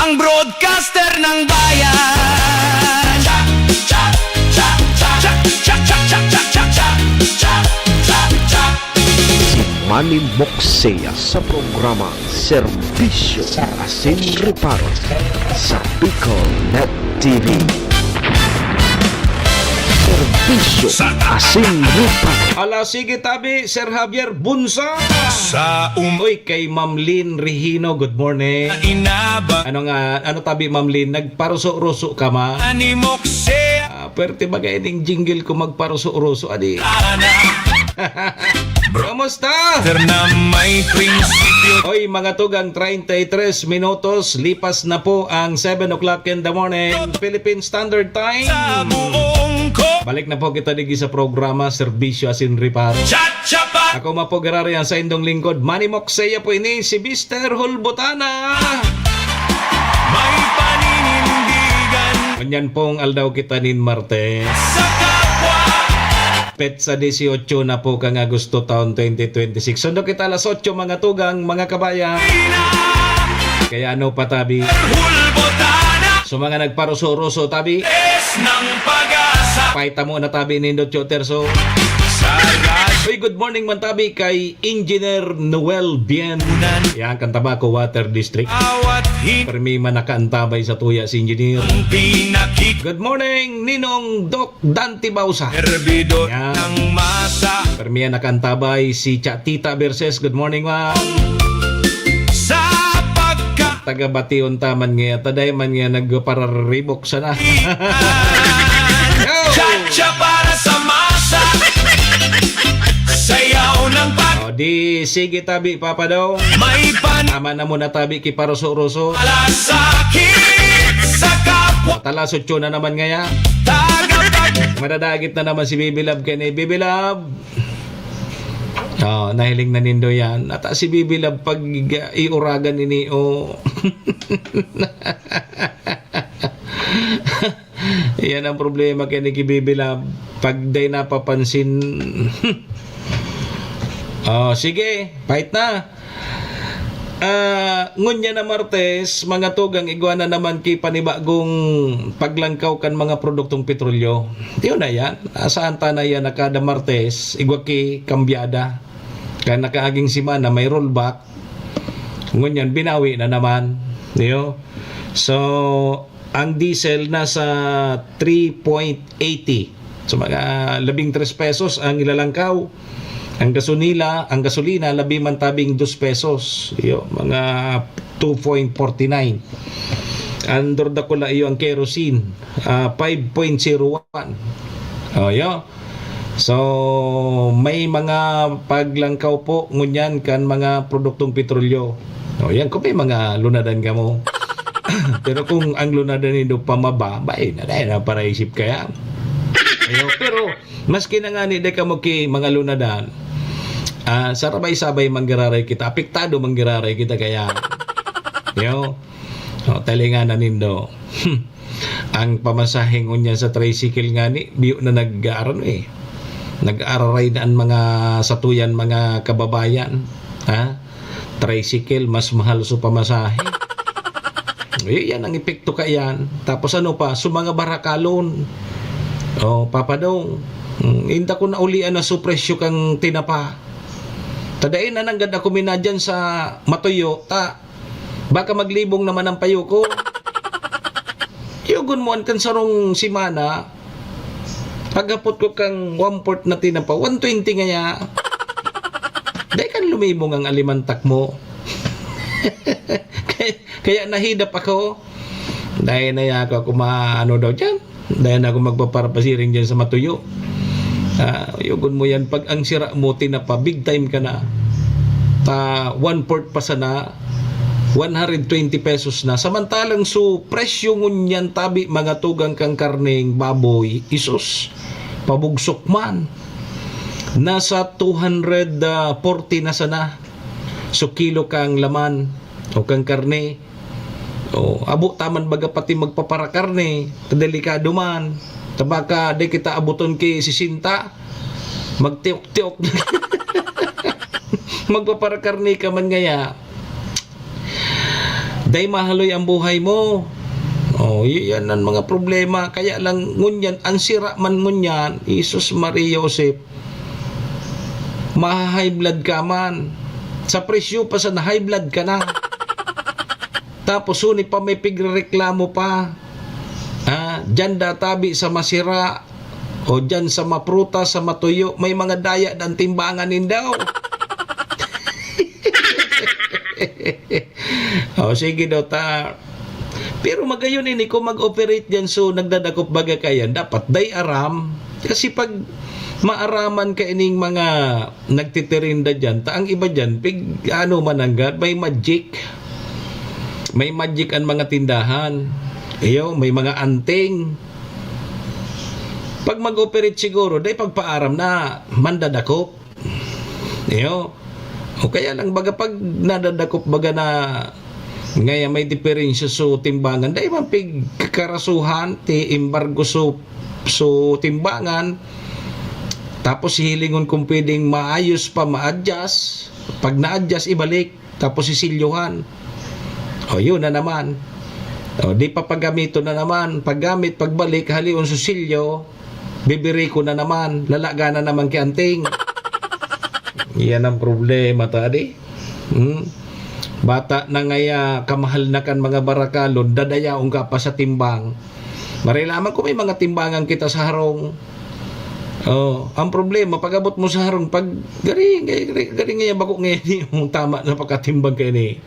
ang broadcaster ng bayan. Cha, cha, cha, cha. Si Manny Moksea sa programa Serbisyo sa Asin Reparo sa Bicol Net T V. Serbisyo sa Asin Reparo. Ala, sige, tabi, Sir Javier Bunsa. Sa um- Uy, kay Ma'am Lynn Regino, good morning. Inaba. Ano nga, ano tabi, Ma'am Lynn? Nagparuso-ruso ka, ma? Manny Moksea. Ah, pwerte ba kaya ning jingle ko magparuso-ruso, adi? Ana. Kamusta? Ter na may prinsipyo. Oy, mga tugang, treinta y tres minutos, lipas na po ang seven o'clock in the morning, Philippine Standard Time. Sa buong ko. Balik na po kita digi sa programa, Serbisyo Asin Reparo. Cha-cha pa. Ako mapogarari ang saindong lingkod, Manny Moksea po ini, si Mister Hulbotana. May paninindigan. Manyan pong aldaw kita nin Martes. Sa kapwa. Petsa dieciocho na po kang Agosto taon twenty twenty-six. Sundo kita alas otso, mga tugang, mga kabayan. Kaya ano pa, tabi? Hulbotana. So, mga nagparuso-ruso, tabi. Es ng pag-asa. Paita mo na, tabi, nindot yo terso. Uy, good morning man tabi kay Engineer Noel Bien. Yan, kan Tabaco Water District. Awat hin- Permi man nakaantabay sa tuya si Engineer. Pinakik- Good morning, Ninong Doc Dante Bausa. Servidor Yan. Ng masa. Permi yan nakaantabay si Chatita Verses. Good morning, ma'am. Sa pagka- Taga Bation ta man nga, taday man nga nagpararibok sana. Yo! Chacha para sa masa. Sayaw ng pag- O, di, sige tabi, Papa Dong. May pan- Tama na muna tabi, kiparuso-ruso. Malasakit sa kapwa. O, talasotyo na naman ngaya. Tagapag- Madadagit na naman si Bibi Love kay ni Bibi Love. O, nahiling na nindo yan. At si Bibi Love pag, ah, iuragan ini, o. Yan ang problema kay ni Bibi Love. Pag day napapansin. O, sige, pahit na. Ah, ngunyan na Martes, mga tugang, igwa na naman ki panibagong paglangkaw kan mga produktong petrolyo. Yun na yan. Asahan ta na yan na kada Martes, igwa ki kambyada. Kaya nakaaging semana, may rollback. Ngunyan, binawi na naman. Yo. So, ang diesel nasa three point eighty. So, mga labing tres pesos ang ilalangkaw. Ang gasolina, ang gasolina, labi man tabing dos pesos. Yo, mga two point forty nine. Ang dordakula iyo ang kerosene, ah, five point zero one. O, yo. So, may mga paglangkaw po ngunyan kan mga produktong petrolyo. O, yan, kung may mga lunadan kamo. Pero kung ang lunadan nindo pamaba, bay, na, na, na, paraisip kaya. Ayo, pero, maski na nga ni, di kamo ki mga lunadan, ah, sarabay-sabay manggiraray kita, apektado manggiraray kita kaya. Yo. O, talinganan nindo. Ang pamasahe ngunyan sa tricycle ngani, biyo na nag-aano eh. Nag-aararay na ang mga satuyan, mga kababayan. Ha? Tricycle, mas mahal sa pamasahe. Uy, yan ang epekto ka yan. Tapos ano pa, sa mga barakalon. O, Papa Dong, mm, inda ko naulian na su presyo kang tinapa. Tadain na nanggad ako minadyan sa matuyo, ta, baka maglibong naman ang payo ko. Yugon mo an kan sarong semana, paghapot ko kang one-fourth na tinapa, one twenty ngaya. Dai kan lumibong ang alimantak mo. Kaya, kaya nahidap ako. Dai na ako, ako maano daw dyan. Dai na ako magpaparapasiring dyan sa matuyo. Ah, yugon mo yan. Pag ang sira mo, tinapa, big time ka na. Ta, one-fourth pa sana, one hundred twenty pesos na. Samantalang su presyo ngunyan tabi, mga tugang kang karneng baboy, isus, pabugsok man. Nasa two hundred forty na sana. Su kilo kang laman o kang karne. O, abo ta man baga pati magpaparakarne, ta delikado man. Ta baka di kita abuton ki sesenta, magtiok-tiok. Magpaparakarne ka man ngaya. Dai mahaloy ang buhay mo. O, y-, yan ang mga problema. Kaya lang, ngunyan, ang sira man ngunyan, Jesus, Maria, Joseph, maha-high blood ka man. Sa presyo pa sa na-high blood ka na. Tapos, huni pa may pigrereklamo pa. Ah, dyan databi sa masira. O dyan sa maprutas, sa matuyo, may mga daya dan timbangan nindaw. O, sige daw ta. Pero magayon ini, kung mag-operate dyan, so nagdadakop baga kayan, dapat day aram. Kasi pag maaraman ka ining mga nagtitirinda dyan, ta ang iba dyan, pig, ano man nanggad, may magic. May magic ang mga tindahan. Iyo, may mga anting. Pag mag-operate siguro, day pagpaaram na mandadakop. Iyo. O kaya lang, baga pag nadadakop, baga na ngaya may diferensya so timbangan, dai man pigkakarasuhan, ti embargo so, so timbangan, tapos hihilingon kung pwedeng maayos pa, ma-adjust. Pag na-adjust, ibalik, tapos sisilyohan. O, yun na naman. O, di papagamiton na naman. Paggamit, pagbalik, halion sa silyo, bibiri ko na naman, lalaga na naman ki anting. Yan ang problema, tadi. Hmm? Bata na ngaya, kamahal na kan mga barakalon, dadayaon ka pa sa timbang. Maray lamang kung may mga timbangan kita sa harong. Oh, ang problema, pag-abot mo sa harong, pag gari, gari, gari, gari ngaya, bako ngaya ni yung tama na pakatimbang kayo ni.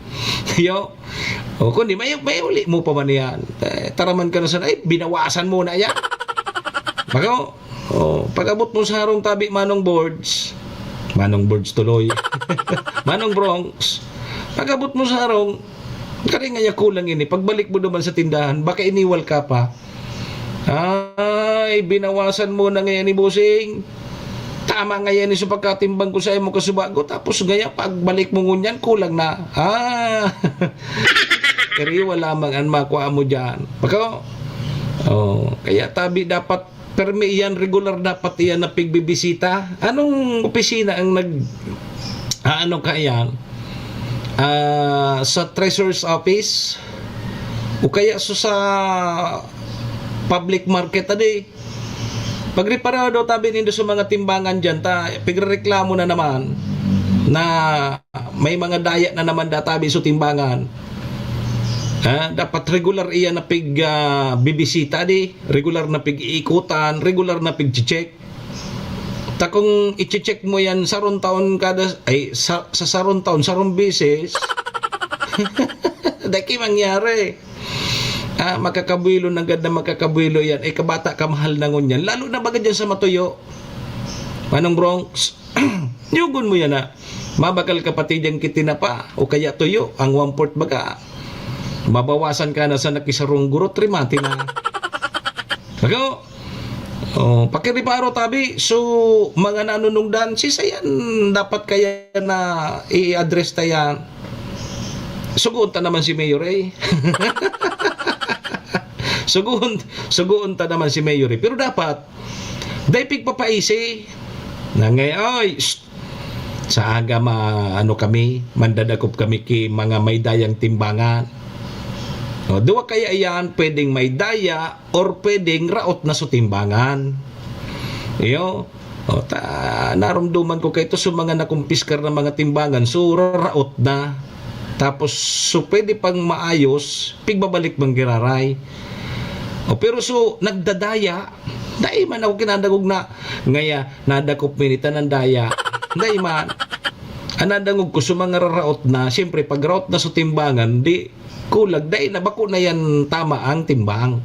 Yo. O, kundi may, may uli mo pa man yan. Eh, taraman ka na sana, ay, binawasan mo na yan. Bako, oh, pag-abot mo sa harong tabi, Manong Boards, Manong Boards tuloy, Manong Bronx, pag-abot mo sa harong, kari nga ya kulang ini. Pagbalik mo naman sa tindahan, baka iniwal ka pa. Ay, binawasan mo na ngayon ni Bossing. Tama ngayon ni sa pagkatimbang ko sa imo kasubago, tapos ngayon, pagbalik mo ngunyan, kulang na. Ah, iriwa lamang ang makuha mo dyan. Bako? Oh, kaya tabi dapat, permi iyan, regular dapat iyan na pigbibisita. Anong opisina ang nag, ah, ano ka iyan? Ah, sa treasurer's office? O kaya so sa public market, adi? Pagreparado tabi nindo sa mga timbangan dyan, ta, pigrereklamo na naman na may mga daya na naman databi sa timbangan. Ah, dapat regular iyan na pig, ah, bibisita, di? Regular na pig-iikutan, regular na pig-check. Ta kung i-check mo yan, sarong taon kada, ay, sa, sa sarong taon, sarong beses, daki mangyari. Ah, makakabuelo na gad na makakabuelo yan. Eh, kabata ka, mahal na ngunyan. Lalo na baga dyan sa matuyo. Manong Bronx, yugon mo yan, ah. Mabakal ka pati dyan kitinapa o kaya tuyo, ang one-fourth baga. Mabawasan ka na sa nakisarong gurot, remate na. Bako, oh, pakiriparo tabi, so, mga nanunungdan, si sayan dapat kaya na i-address ta yan. Sugoon ta naman si Mayor, eh. Sugoon, sugoon ta naman si Mayor, eh. Pero dapat, dai pigpapaisi. Na ngay-, ay, shh. Sa aga ma-, ano kami, mandadakop kami ki mga may dayang timbangan. O, duwa kaya iyan, pwedeng may daya or pwedeng raot na sa timbangan. Iyo. O, ta-, narumduman ko kay ito sa mga nakumpiskar na mga timbangan, so, raot na. Tapos, so, pwede pang maayos, pigbabalik man giraray. O, pero so, nagdadaya, dai man ako kinadangog na, ngaya, nadakop mi ni tanan daya. Dai man. Ang nadangog ko, so, mga raraot na, siyempre, pag raot na sa timbangan, di, kulag, dai na, bako na yan tama ang timbang.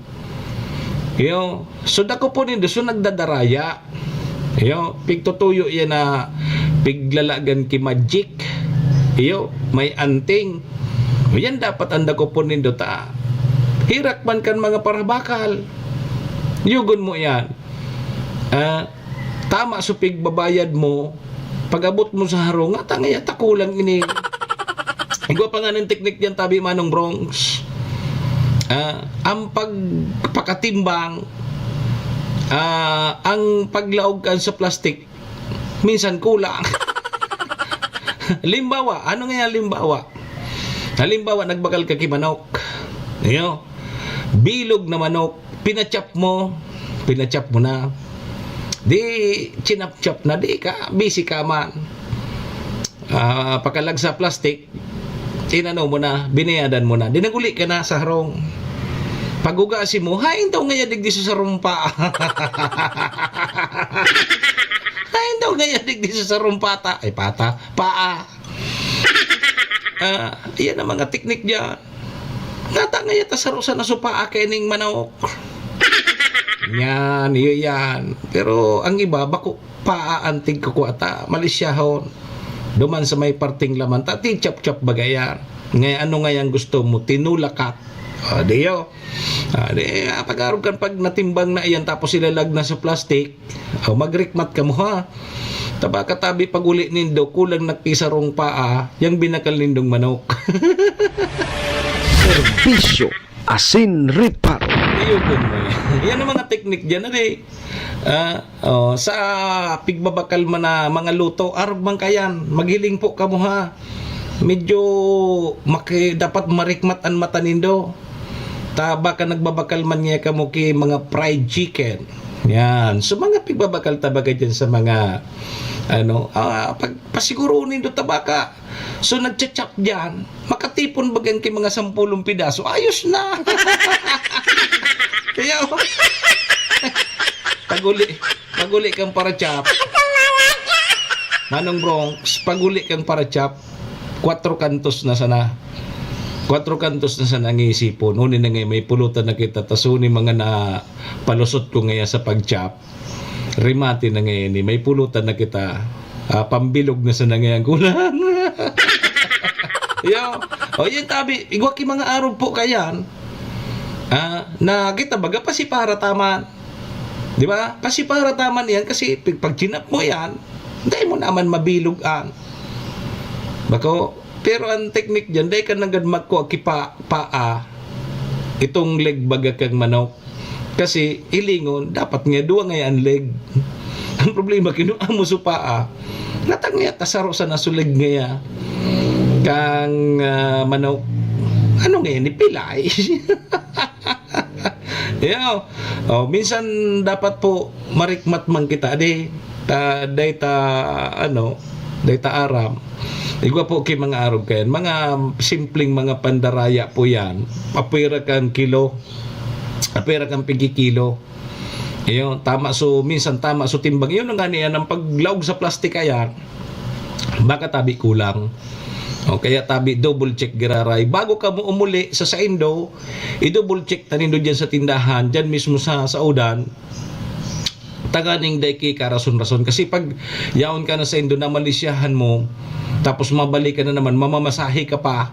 Iyo, so, dakopon nindo, so, nagdadaraya. Iyo, pigtutuyo yan na piglalagan ki magic. Iyo, may anting. Yan dapat ang dakopon nindo ta. Hirak man kan mga parabakal. Yugon mo yan. Ah, tama so pigbabayad mo. Pag-abot mo sa harong, nga tanga yan, takulang ini. Igwa pa nga ng teknik diyan, tabi Manong Bronx. Ah, ang pagpakatimbang, ah, ang paglaog kan sa plastic, minsan kulang. Limbawa, ano nga yan limbawa? Halimbawa, nagbakal ka ki manok. Iyo. Bilog na manok, pinachap mo, pinachap mo na. Di, chinap-chap na, di ka, busy ka man. Ah, pakalag sa plastic, inano mo na, binayadan mo na. Di naguli ka na sa harong. Pag-ugasi mo, "Hain daw ngaya digdi sa sarong paa?" "Hain daw ngaya digdi sa sarong pata?" Ay, pata. Paa. Ah, iyan ang mga teknik diyan. Nata ngaya ta saro sana sa paa kaining manok. Yan, iyo yan. Pero ang iba, bako, paa antig ko kuwata, malisyahon. Duman sa may parting laman, ta, ti chap-chap baga yan. Ngay, ano nga yan gusto mo? Tinulakat. Ah, diyo. Ah, di, ah, pag-arog kan pag natimbang na iyan, tapos ilalag na sa plastic, o, magrikmat kamo, ha? Taba katabi pag uli nindo, kulang na ki sarong paa, yang binakal nindong manok. Serbisyo, asin reparo. Iyo, kun mo yan. Yan ang mga teknik dyan, adi. Ah, oh, sa pigbabakal man na mga luto, arog man kayan, maghiling po kamo, ha. Medyo maki-, dapat marikmat an mata nindo. Ta baka nagbabakal man niya kamo ki mga fried chicken. Yan. So, mga pigbabakal ta baga dyan sa mga, ano, ah, pag, pasiguro nindo ta baka. So, nagcha-chop dyan. Makatipon baga yan ki mga sampulong pidaso. Ayos na. Kaya, pag-uli, pag-uli kang para-chop. Manong Bronx, pag-uli kang para-chop, kwatro kantos na sana. Kwatro kantos na sana ang iisipon. Uni na nga, may pulutan na kita. Tas uni mga na palusot ko ngaya sa pag-chop. Remate na ngayon, eh. May pulutan na kita. Ah, pambilog na sana ngayon kulang. Yo. O, yun, tabi. Igwa ki mga arog po kayan. Ah, na kita baga pasipara taman. Di ba? Pasipara taman yan kasi pag, pag chinap mo yan, dahil mo naman mabilog an. Bako, pero ang teknik dyan, dahil ka nanggad magkuha ki pa, paa, itong leg baga kang manok. Kasi hilingon, dapat nga duwa nga yan leg. Ang problema, kinuha mo sa paa. Natang nga tasaro sa nasulig nga ya. Kang, ah, manok. Ano nga yan? Pilay. Yo. Oh, minsan dapat po marikmat man kita. Adi, ta, day ta, ano, day ta aram. Igwa po ki mga arog kayan. Mga simpleng mga pandaraya po yan. Apwera kang kilo. Apwera kang pigkikilo. Iyo, tama so, minsan tama so timbang. Yun ang gani yan, ang paglaog sa plastic ayan. Baka tabi kulang. O kaya tabi double check giraray. Bago ka mo umuli sa saindo, i-double check ta nindo dyan sa tindahan, dyan mismo sa saudan. Tanganing day ki karason-rason. Kasi pag yaon ka na saindo, namalisyahan mo, tapos mabalik ka na naman, mamamasahe ka pa,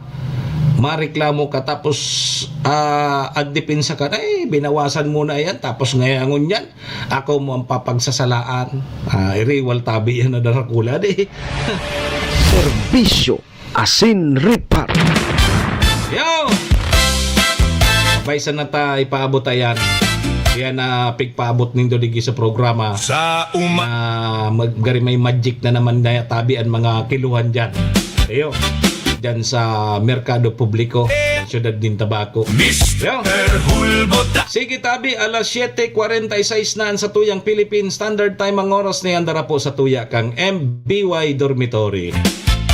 mareklamo ka, tapos, ah, ang depensa ka, "Ay, binawasan mo na yan, tapos ngayon yan, ako mo ang papagsasalaan." Ah, iriwal tabi yan na darakula, di. Serbisyo asin repair. Yo! Baysa na ta ipaabot ayan. Yan na pigpaabot nindo digi sa programa. Sa uma- Na mag-, gari may magic na naman na tabi ang mga kiluhan dyan. Ayo. Dyan sa Merkado Publiko, sa siyudad nin Tabaco. Mister Yo! Hulbot. Sige, tabi, alas siyete kwarenta y seis na an satuyang Philippine Standard Time. Ang oras na yan, dara po sa tuya kang M B Y Dormitory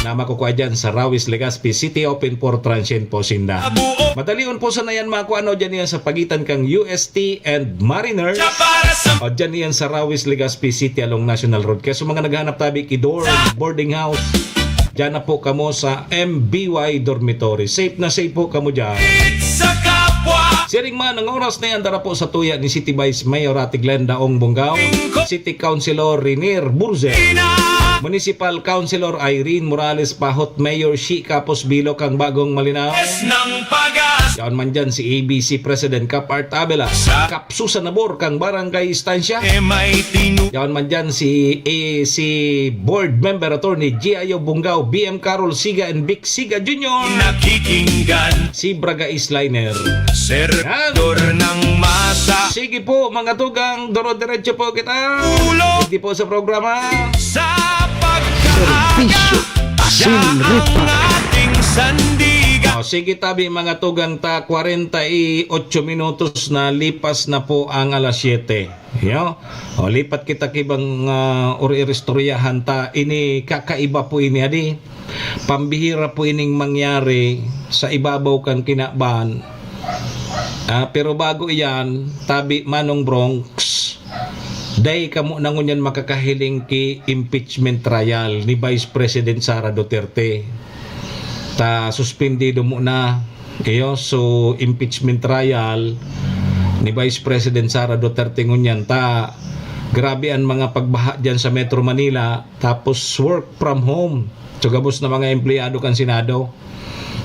na makukuha dyan sa Rawis, Legazpi City. Open for transient po sinda. Madalion po sana yan makuha, ano, dyan yan sa pagitan kang U S T and Mariner. O dyan yan sa Rawis, Legazpi City along National Road. Kaya sa mga naghahanap tabi ki dorm, boarding house, dyan na po kamo sa M B Y Dormitory. Safe na safe po kamo dyan. Sa kapwa. Siring man, ang oras na yan, dara po sa tuya ni City Vice Mayor Ate Glenda Ong Bongao, City Councilor Renier Burze, Municipal Councilor Irene Morales Pahot, Mayor Shi Kapos Bilo kang Bagong Malinao. Ng pag-asa. Yaon man dyan si A B C President Cap Art Abela, Sa Kap Susan Nabor kang Barangay Estancia. E may tinu- Yaon man dyan si, eh, si Board Member Attorney G I O Bungao, B M Carol Siga and Vic Siga Junior. Nakikinggan. Si Braga East Liner. Servidor Yan. Ng masa. Sige po, mga tugang, doro-diretso po kita. Ulo. Hindi po sa programa. Sa pagkaaga. Serbisyo asin repair. Ating sandigan. O, sige tabi, mga tugang ta, kwarenta y otso minutos na lipas na po ang alas siyete. Yo? O, lipat kita kibang, ah, uri-, iristoryahan ta. Ini kakaiba po ini, adi. Pambihira po ining mangyari sa ibabaw kan kinaban. Ah, pero bago iyan, tabi Manong Bronx, dai kamo na ngunyan makakahiling ki impeachment trial ni Vice President Sara Duterte. Ta suspendido mo na. Iyo, so impeachment trial ni Vice President Sara Duterte ngunyan ta grabe an mga pagbaha diyan sa Metro Manila, tapos work from home. So gabos na mga empleyado kan Senado.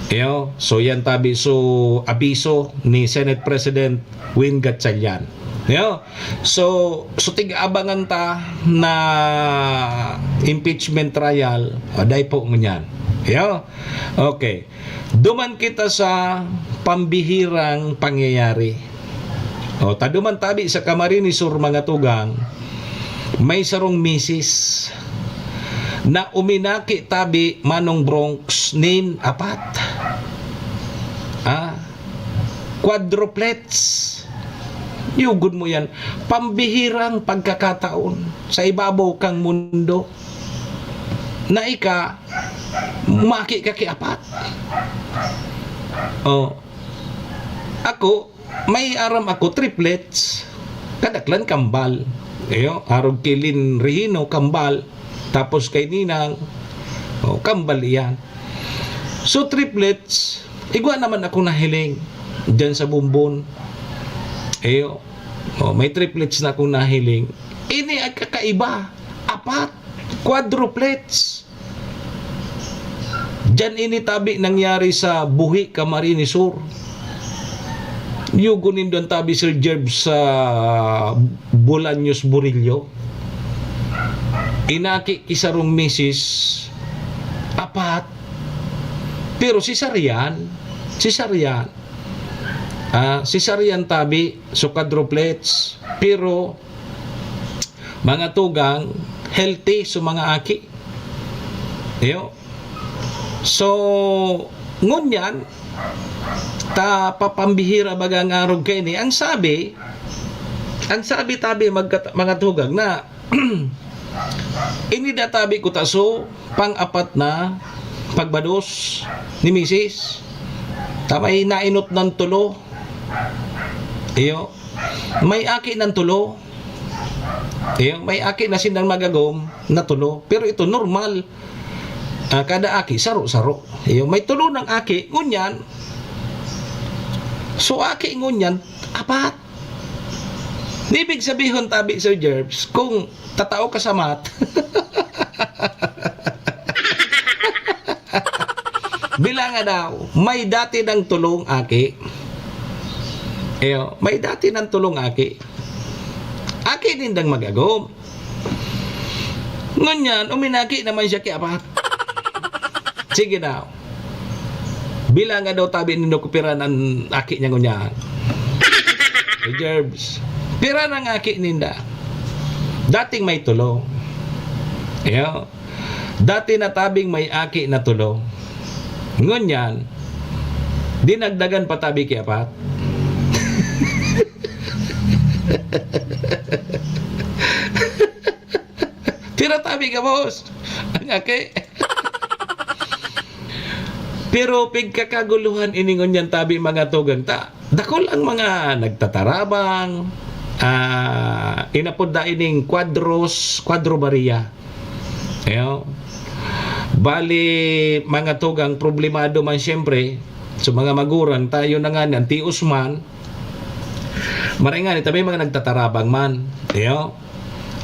Iyo, so yan tabi, so abiso ni Senate President Win Gatchalian. Iyo, so, so tig-abangan ta na impeachment trial, aday po ngunyan. Iyo, okay. Duman kita sa pambihirang pangyayari. O, ta duman tabi sa Camarines Sur, mga tugang, may sarong misis na uminaki tabi Manong Bronx nin apat. Ah, quadruplets. Yugon mo yan. Pambihirang pagkakataon sa ibabaw kang mundo na ika, maki ka ki apat. Oh. Ako, may aram ako, triplets. Kadaklan kambal. Iyo, arog ki Lynn Regino, kambal. Tapos kay Ninang, oh, kambal iyan. So, triplets, igwa naman ako nahiling dyan sa Bumbon. Iyo, oh, may triplets na akong nahiling. Ini ang kakaiba. Apat. Quadruplets. Diyan ini tabi nangyari sa Buhi, Camarines Sur. Yugon nindo an tabi, Sir Jerv, sa Bolaños, Burillo. Inaki ki sarong misis, apat. Pero cesarean, cesarean. Ah, cesarean tabi, so quadruplets. Pero mga tugang, healthy so mga aki. Iyo. So, ngunyan, ta papambihira baga ang arog kaini. Ang sabi, ang sabi tabi, magkat-, mga tugang, na ini da tabi kutaso, pang-apat na pagbados ni misis. Ta may nainot ng tulo. Iyo. May aki ng tulo. Iyo, may aki na sindang magagom na tulo. Pero ito, normal. Ah, kada aki, saro-saro. Iyo, may tulo ng aki, ngunyan. So, aki ngunyan, apat. Ibig sabihon, tabi, Sir Jerbs, kung tatao ka sa math, bilanga daw, may dati ng tulong aki. Iyo, may dati ng tulong aki. Aki nindang magagom. Ngunyan, uminaki naman siya ki apat. Sige daw. Bilanga daw tabi nindo kung pira an aki niya ngunyan. Sir Jerbs, pira na ang aki ninda? Dating may tulo. Iyo. Dati na tabing may aki na tulo. Ngunyan, dinagdagan pa tabi ki apat. Pira tabi ka, boss? Ang aki. Pero pigkakaguluhan ini ngunyan tabi, mga tugang ta. Dakul ang mga nagtatarabang, ah, inapod da ining kwadros, kwadro Maria. Iyo. Bali, mga tugang, problemado man siyempre, sa mga magurang, tayo na nga, ang tios man, maray nga, ta may mga nagtatarabang man. Iyo.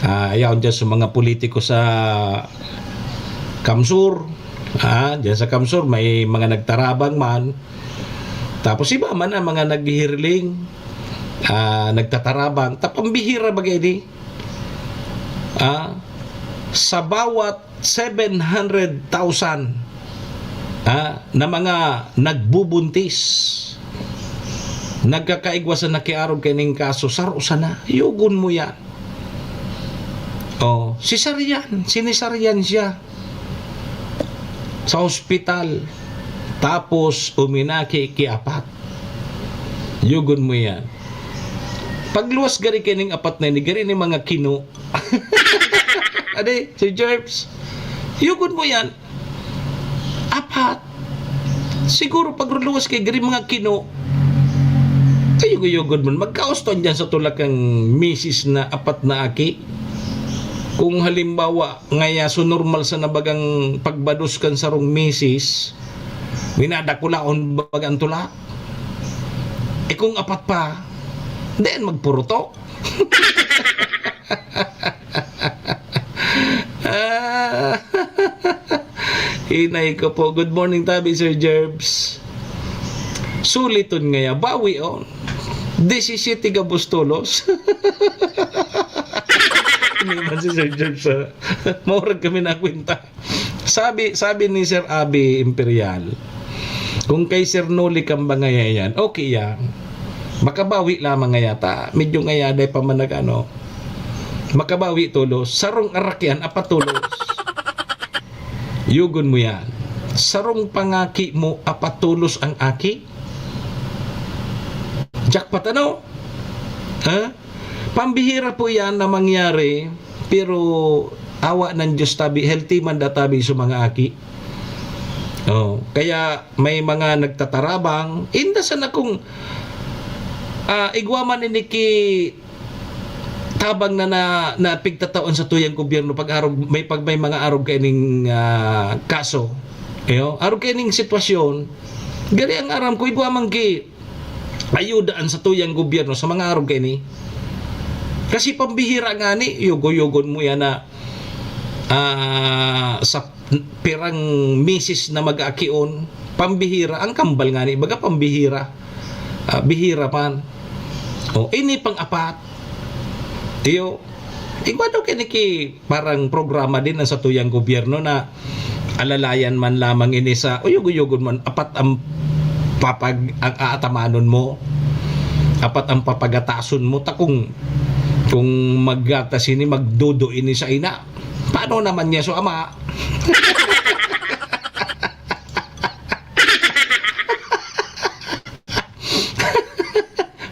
Ah, ayaw dyan sa mga politiko sa Kamsur. Ah, dyan sa Kamsur, may mga nagtarabang man. Tapos iba man ang mga naghihirling, ah, nagtatarabang. Tapambihira ba gini? Ah, sa bawat seven hundred thousand, ah, na mga nagbubuntis, nagkakaigwa sa nakiarog kaining kaso, saro sana. Yugon mo yan. Oh, cesarean, sinesaryan siya sa ospital. Tapos, uminaki ki apat. Yugon mo yan. Pagluwas gari kaining apat na ini, gari ni mga kino. Adi, Sir Jerbs, yugon mo yan. Apat. Siguro pagluwas kay gari mga kino. Ayugod-yugod man. Magkauston dyan sa tulak ang misis na apat na aki. Kung halimbawa, ngaya so normal sa nabagang pagbados kan sarong misis, minadakulaon baga ang tulak. E kung apat pa, diyan magpuruto. Ah, hinay ko po. Good morning, tabi, Sir Jerbs. Suliton ngaya. Bawi, oh. Disisiyete gabos tolos. Ini man si Sir Jerbs, ah. Maurag kami na kwenta. Sabi, sabi ni Sir Abi Imperial, "Kung kay Sir Noli kang bangaya yan, okay yan. Makabawi lamang ngaya ta. Medyo ngaya day pa man nag-ano. Makabawi tolos. Sarong arak yan, apat tolos." Yugon mo yan. Sarong pangaki mo, apat tolos ang aki. Jackpot, ano? Ha? Pambihira po yan na mangyari, pero awa ng Diyos tabi, healthy man da tabi sa mga aki. Oh, kaya may mga nagtatarabang, inda sana kung, ah, igwa man ini ki tabang na, na, na pigtatawan sa tuyang gobyerno pag arog, may, pag may mga arog kaining, ah, kaso. Iyo, arog kaining sitwasyon, gari ang aram ko, igwa man ki ayuda an satuyang gobyerno sa mga arog kaini. Kasi pambihira ngani, yugo-yugon mo yan na, ah, sa pirang misis na mag-aakion, pambihira. Ang kambal ngani, baga pambihira. Ah, bihira man. O, ini pang-apat. Iyo, igwa daw kini ki parang programa din ang satuyang gobyerno na alalayan man lamang ini sa uyog-uyogon man, apat ang papag-, ang aatamanon mo, apat ang papagatason mo, ta kung, kung maggatas ini, magdudo ini sa ina, paano naman niya so ama?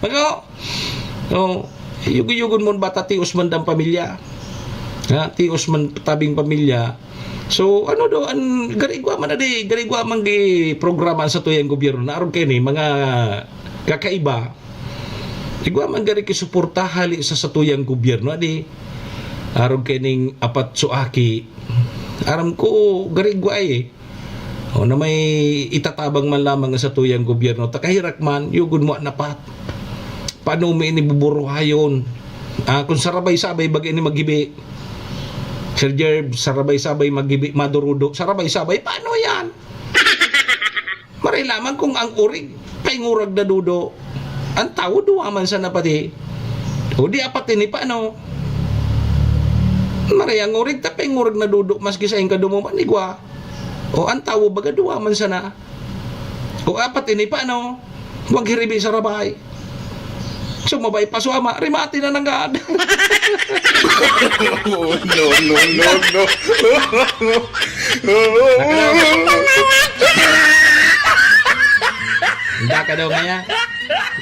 Mako, oh, yugo-yugon mo bata, tios man dang pamilya. Ha, tios man tabing pamilya. So, ano do, an, gari igwa man na di, gari igwa man gi programa sa tuyang gobyerno na arog kaini, mga kakaiba. Igwa man gari ki suporta hali sa satuyang gobyerno, adi. Arog kaining apat so aki. Aram ko, gari igwa eh. O, na may itatabang man lamang sa tuyang gobyerno, ta kahirak man, yugod mo an apat. Paano mo ini buburuhayon? Ah, kung sarabay-sabay, baga ini maghibi. Sir Jerv, sarabay-sabay maghibi, madurudo. Sarabay-sabay, paano yan? Maray lamang kung ang urig, paingurag na dudo. Ang tawo, duwa man sana pati. O di apat ini, paano? Maray ang urig, ta paingurag na dudo, maski sa ingkadumo man, igwa. O, ang tawo baga duwa man sana. O, apat ini pa, ano? Huwag hiribi sa rabay. Sumabay pa, suama, rimati na nanggad. No, no, no, no. Baka daw ngaya.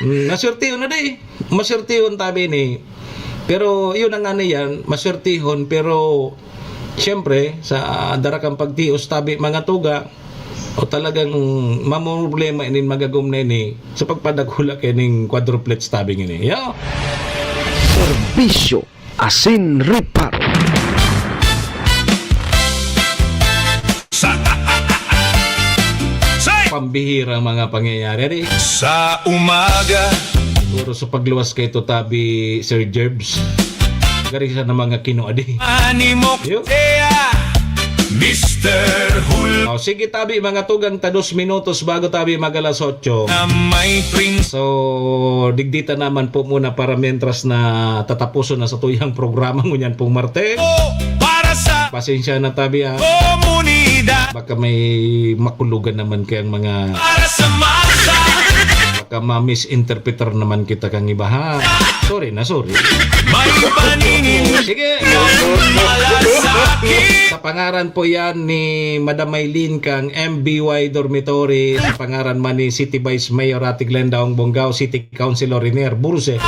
Mm, naswertehon na di. Maswertehon tabi ni. Pero yun ang ano yan, maswertehon, pero siyempre, sa dara kang pagtios tabi mga tuga, o talagang mamroblema inin magagom na ini sa pagpadakula kaining quadruplets tabi ngini. Yo! Serbisyo asin reparo. Sa, sa Pambihira ang mga pangyayari, di? Sa umaga. Siguro sa pagluwas kay to tabi, Sir Jerbs. Gari sa na mga kinuadi. Animo Yo. Kaya, Mister Hul. Oh, sige, tabi, mga tugang ta dos minutos bago tabi mag alas otso. Na may prince. So, digdita naman po muna para mientras na tatapuson na sa tuyang programa ngunyan pong Martes. Para sa Pasensya na tabi, ah. Komunidad. Baka may makulugan naman kayang mga Para sa masa. Baka ma-misinterpretar naman kita kang iba, ha? Sorry na, sorry. May paningin Sige. Malasakit. Sa pangaran po yan ni Madam Maylin kang M B Y Dormitory. Sa pangaran man ni City Vice Mayor Ate Glenda Ong Bongao, City Councilor Renier Burse,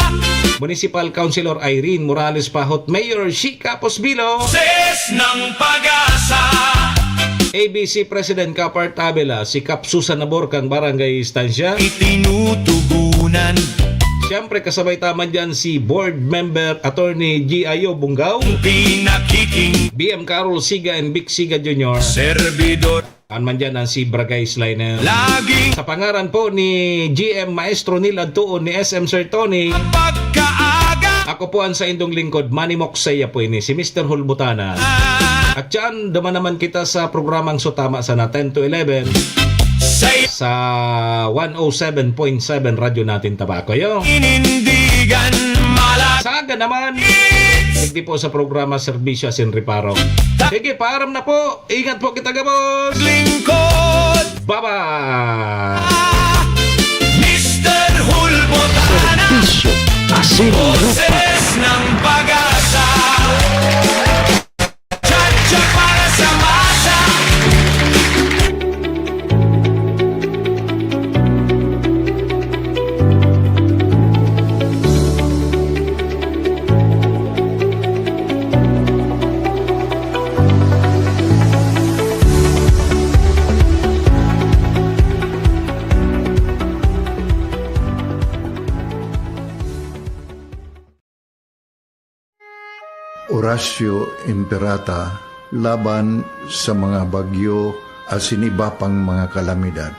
Municipal Councilor Irene Morales Pahot, Mayor Shi Capos Bilo. Ses ng Pag-asa. A B C President Kapart Avila, si Kap Susan Nabor kang Barangay Estancia. Itinutugunan. Siyempre, kasabay taman dyan si Board Member Attorney G I O Bungao. Pinakiking. B M Carol Siga and Vic Siga Junior. Servidor. An man dyan ang si Bragay Sliner. Laging Sa pangaran po ni G M Maestro Neil Adtuon ni S M Sir Tony. Pagkaaga. Ako po ang saindong lingkod, Manny Moksaya po ini, si Mister Hulbutana. At dyan, duman naman kita sa programang Sutama sana, ten to eleven. Say Sa one oh seven point seven Radyo Natin Tabaco, yo. Inindigan mala. Sa aga naman, hindi po sa programa Serbisyo Asin Reparo. Sige, paaram na po. Ingat po kita gabos. Lingkod. Bye-bye. Mister Hulbotana. Serbisyo Asin Reparo. Boses ng Pag-asa. Chacha para sa masa. Asyo Imperata laban sa mga bagyo asin iba pang mga kalamidad.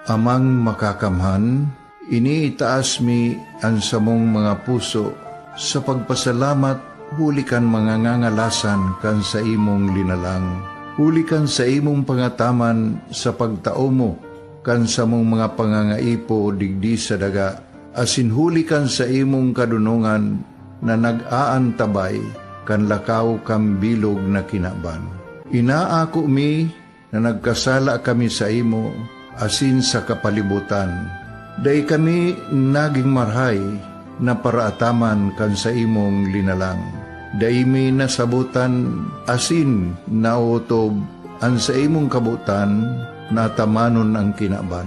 Amang Makakamhan, iniitaas mi an samong mga puso sa pagpasalamat huli kan mga ngangalasan kan saimong linalang, huli kan saimong pangataman sa pagtao mo kan samong mga pangangaipo digdi sa daga, asin huli kan saimong kadonongan na nag-aantabay kan lakaw kan bilog na kinaban. Inaako mi na nagkasala kami saimo asin sa kapalibotan. Dai kami nagin marahay na paraataman kan saimong linalang. Dai mi nasabotan asin naotob an saimong kabotan na atamanon an kinaban.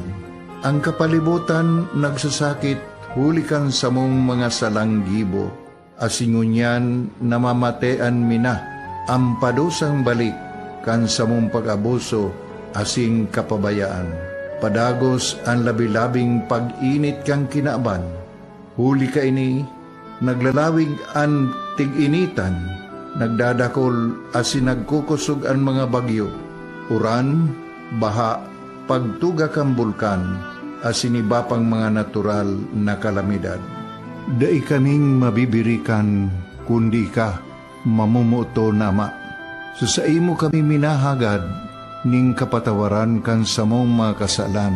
An kapalibotan nagsasakit huli kan samong mga salang gibo, asin ngunyan namamatean mi na an padusang balik kan samong pag-abuso asin kapabayaan. Padagos an labi-labing pag-init kan kinaban. Huli kaini, naglalawig an tig-initan, nagdadakol asin nagkukosog an mga bagyo, uran, baha, pagtuga kan bulkan, asin iba pang mga natural na kalamidad. Dai kaming mabibirikan kundi ika, mamomoton na Ama. Sa saimo kami minahagad nin kapatawaran kan samong mga kasalan.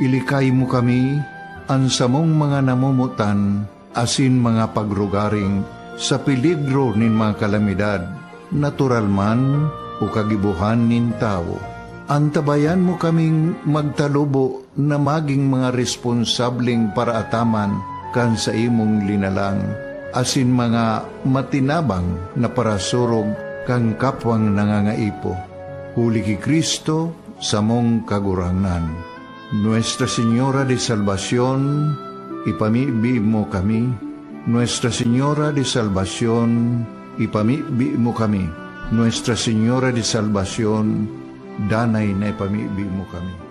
Ilikay mo kami, an samong mga namomotan, asin mga pagrugaring sa peligro nin mga kalamidad, natural man o kagibohan nin tawo. Antabayan mo kaming magtalubo na magin mga responsableng paraataman kan saimong linalang, asin mga matinabang na parasurog kan kapwang nangangaipo. Huli ki Cristo, samong Kagurangnan. Nuestra Señora de Salvacion, ipamibi mo kami. Nuestra Señora de Salvacion, ipamibi mo kami. Nuestra Señora de Salvacion, danay na ipamibi mo kami.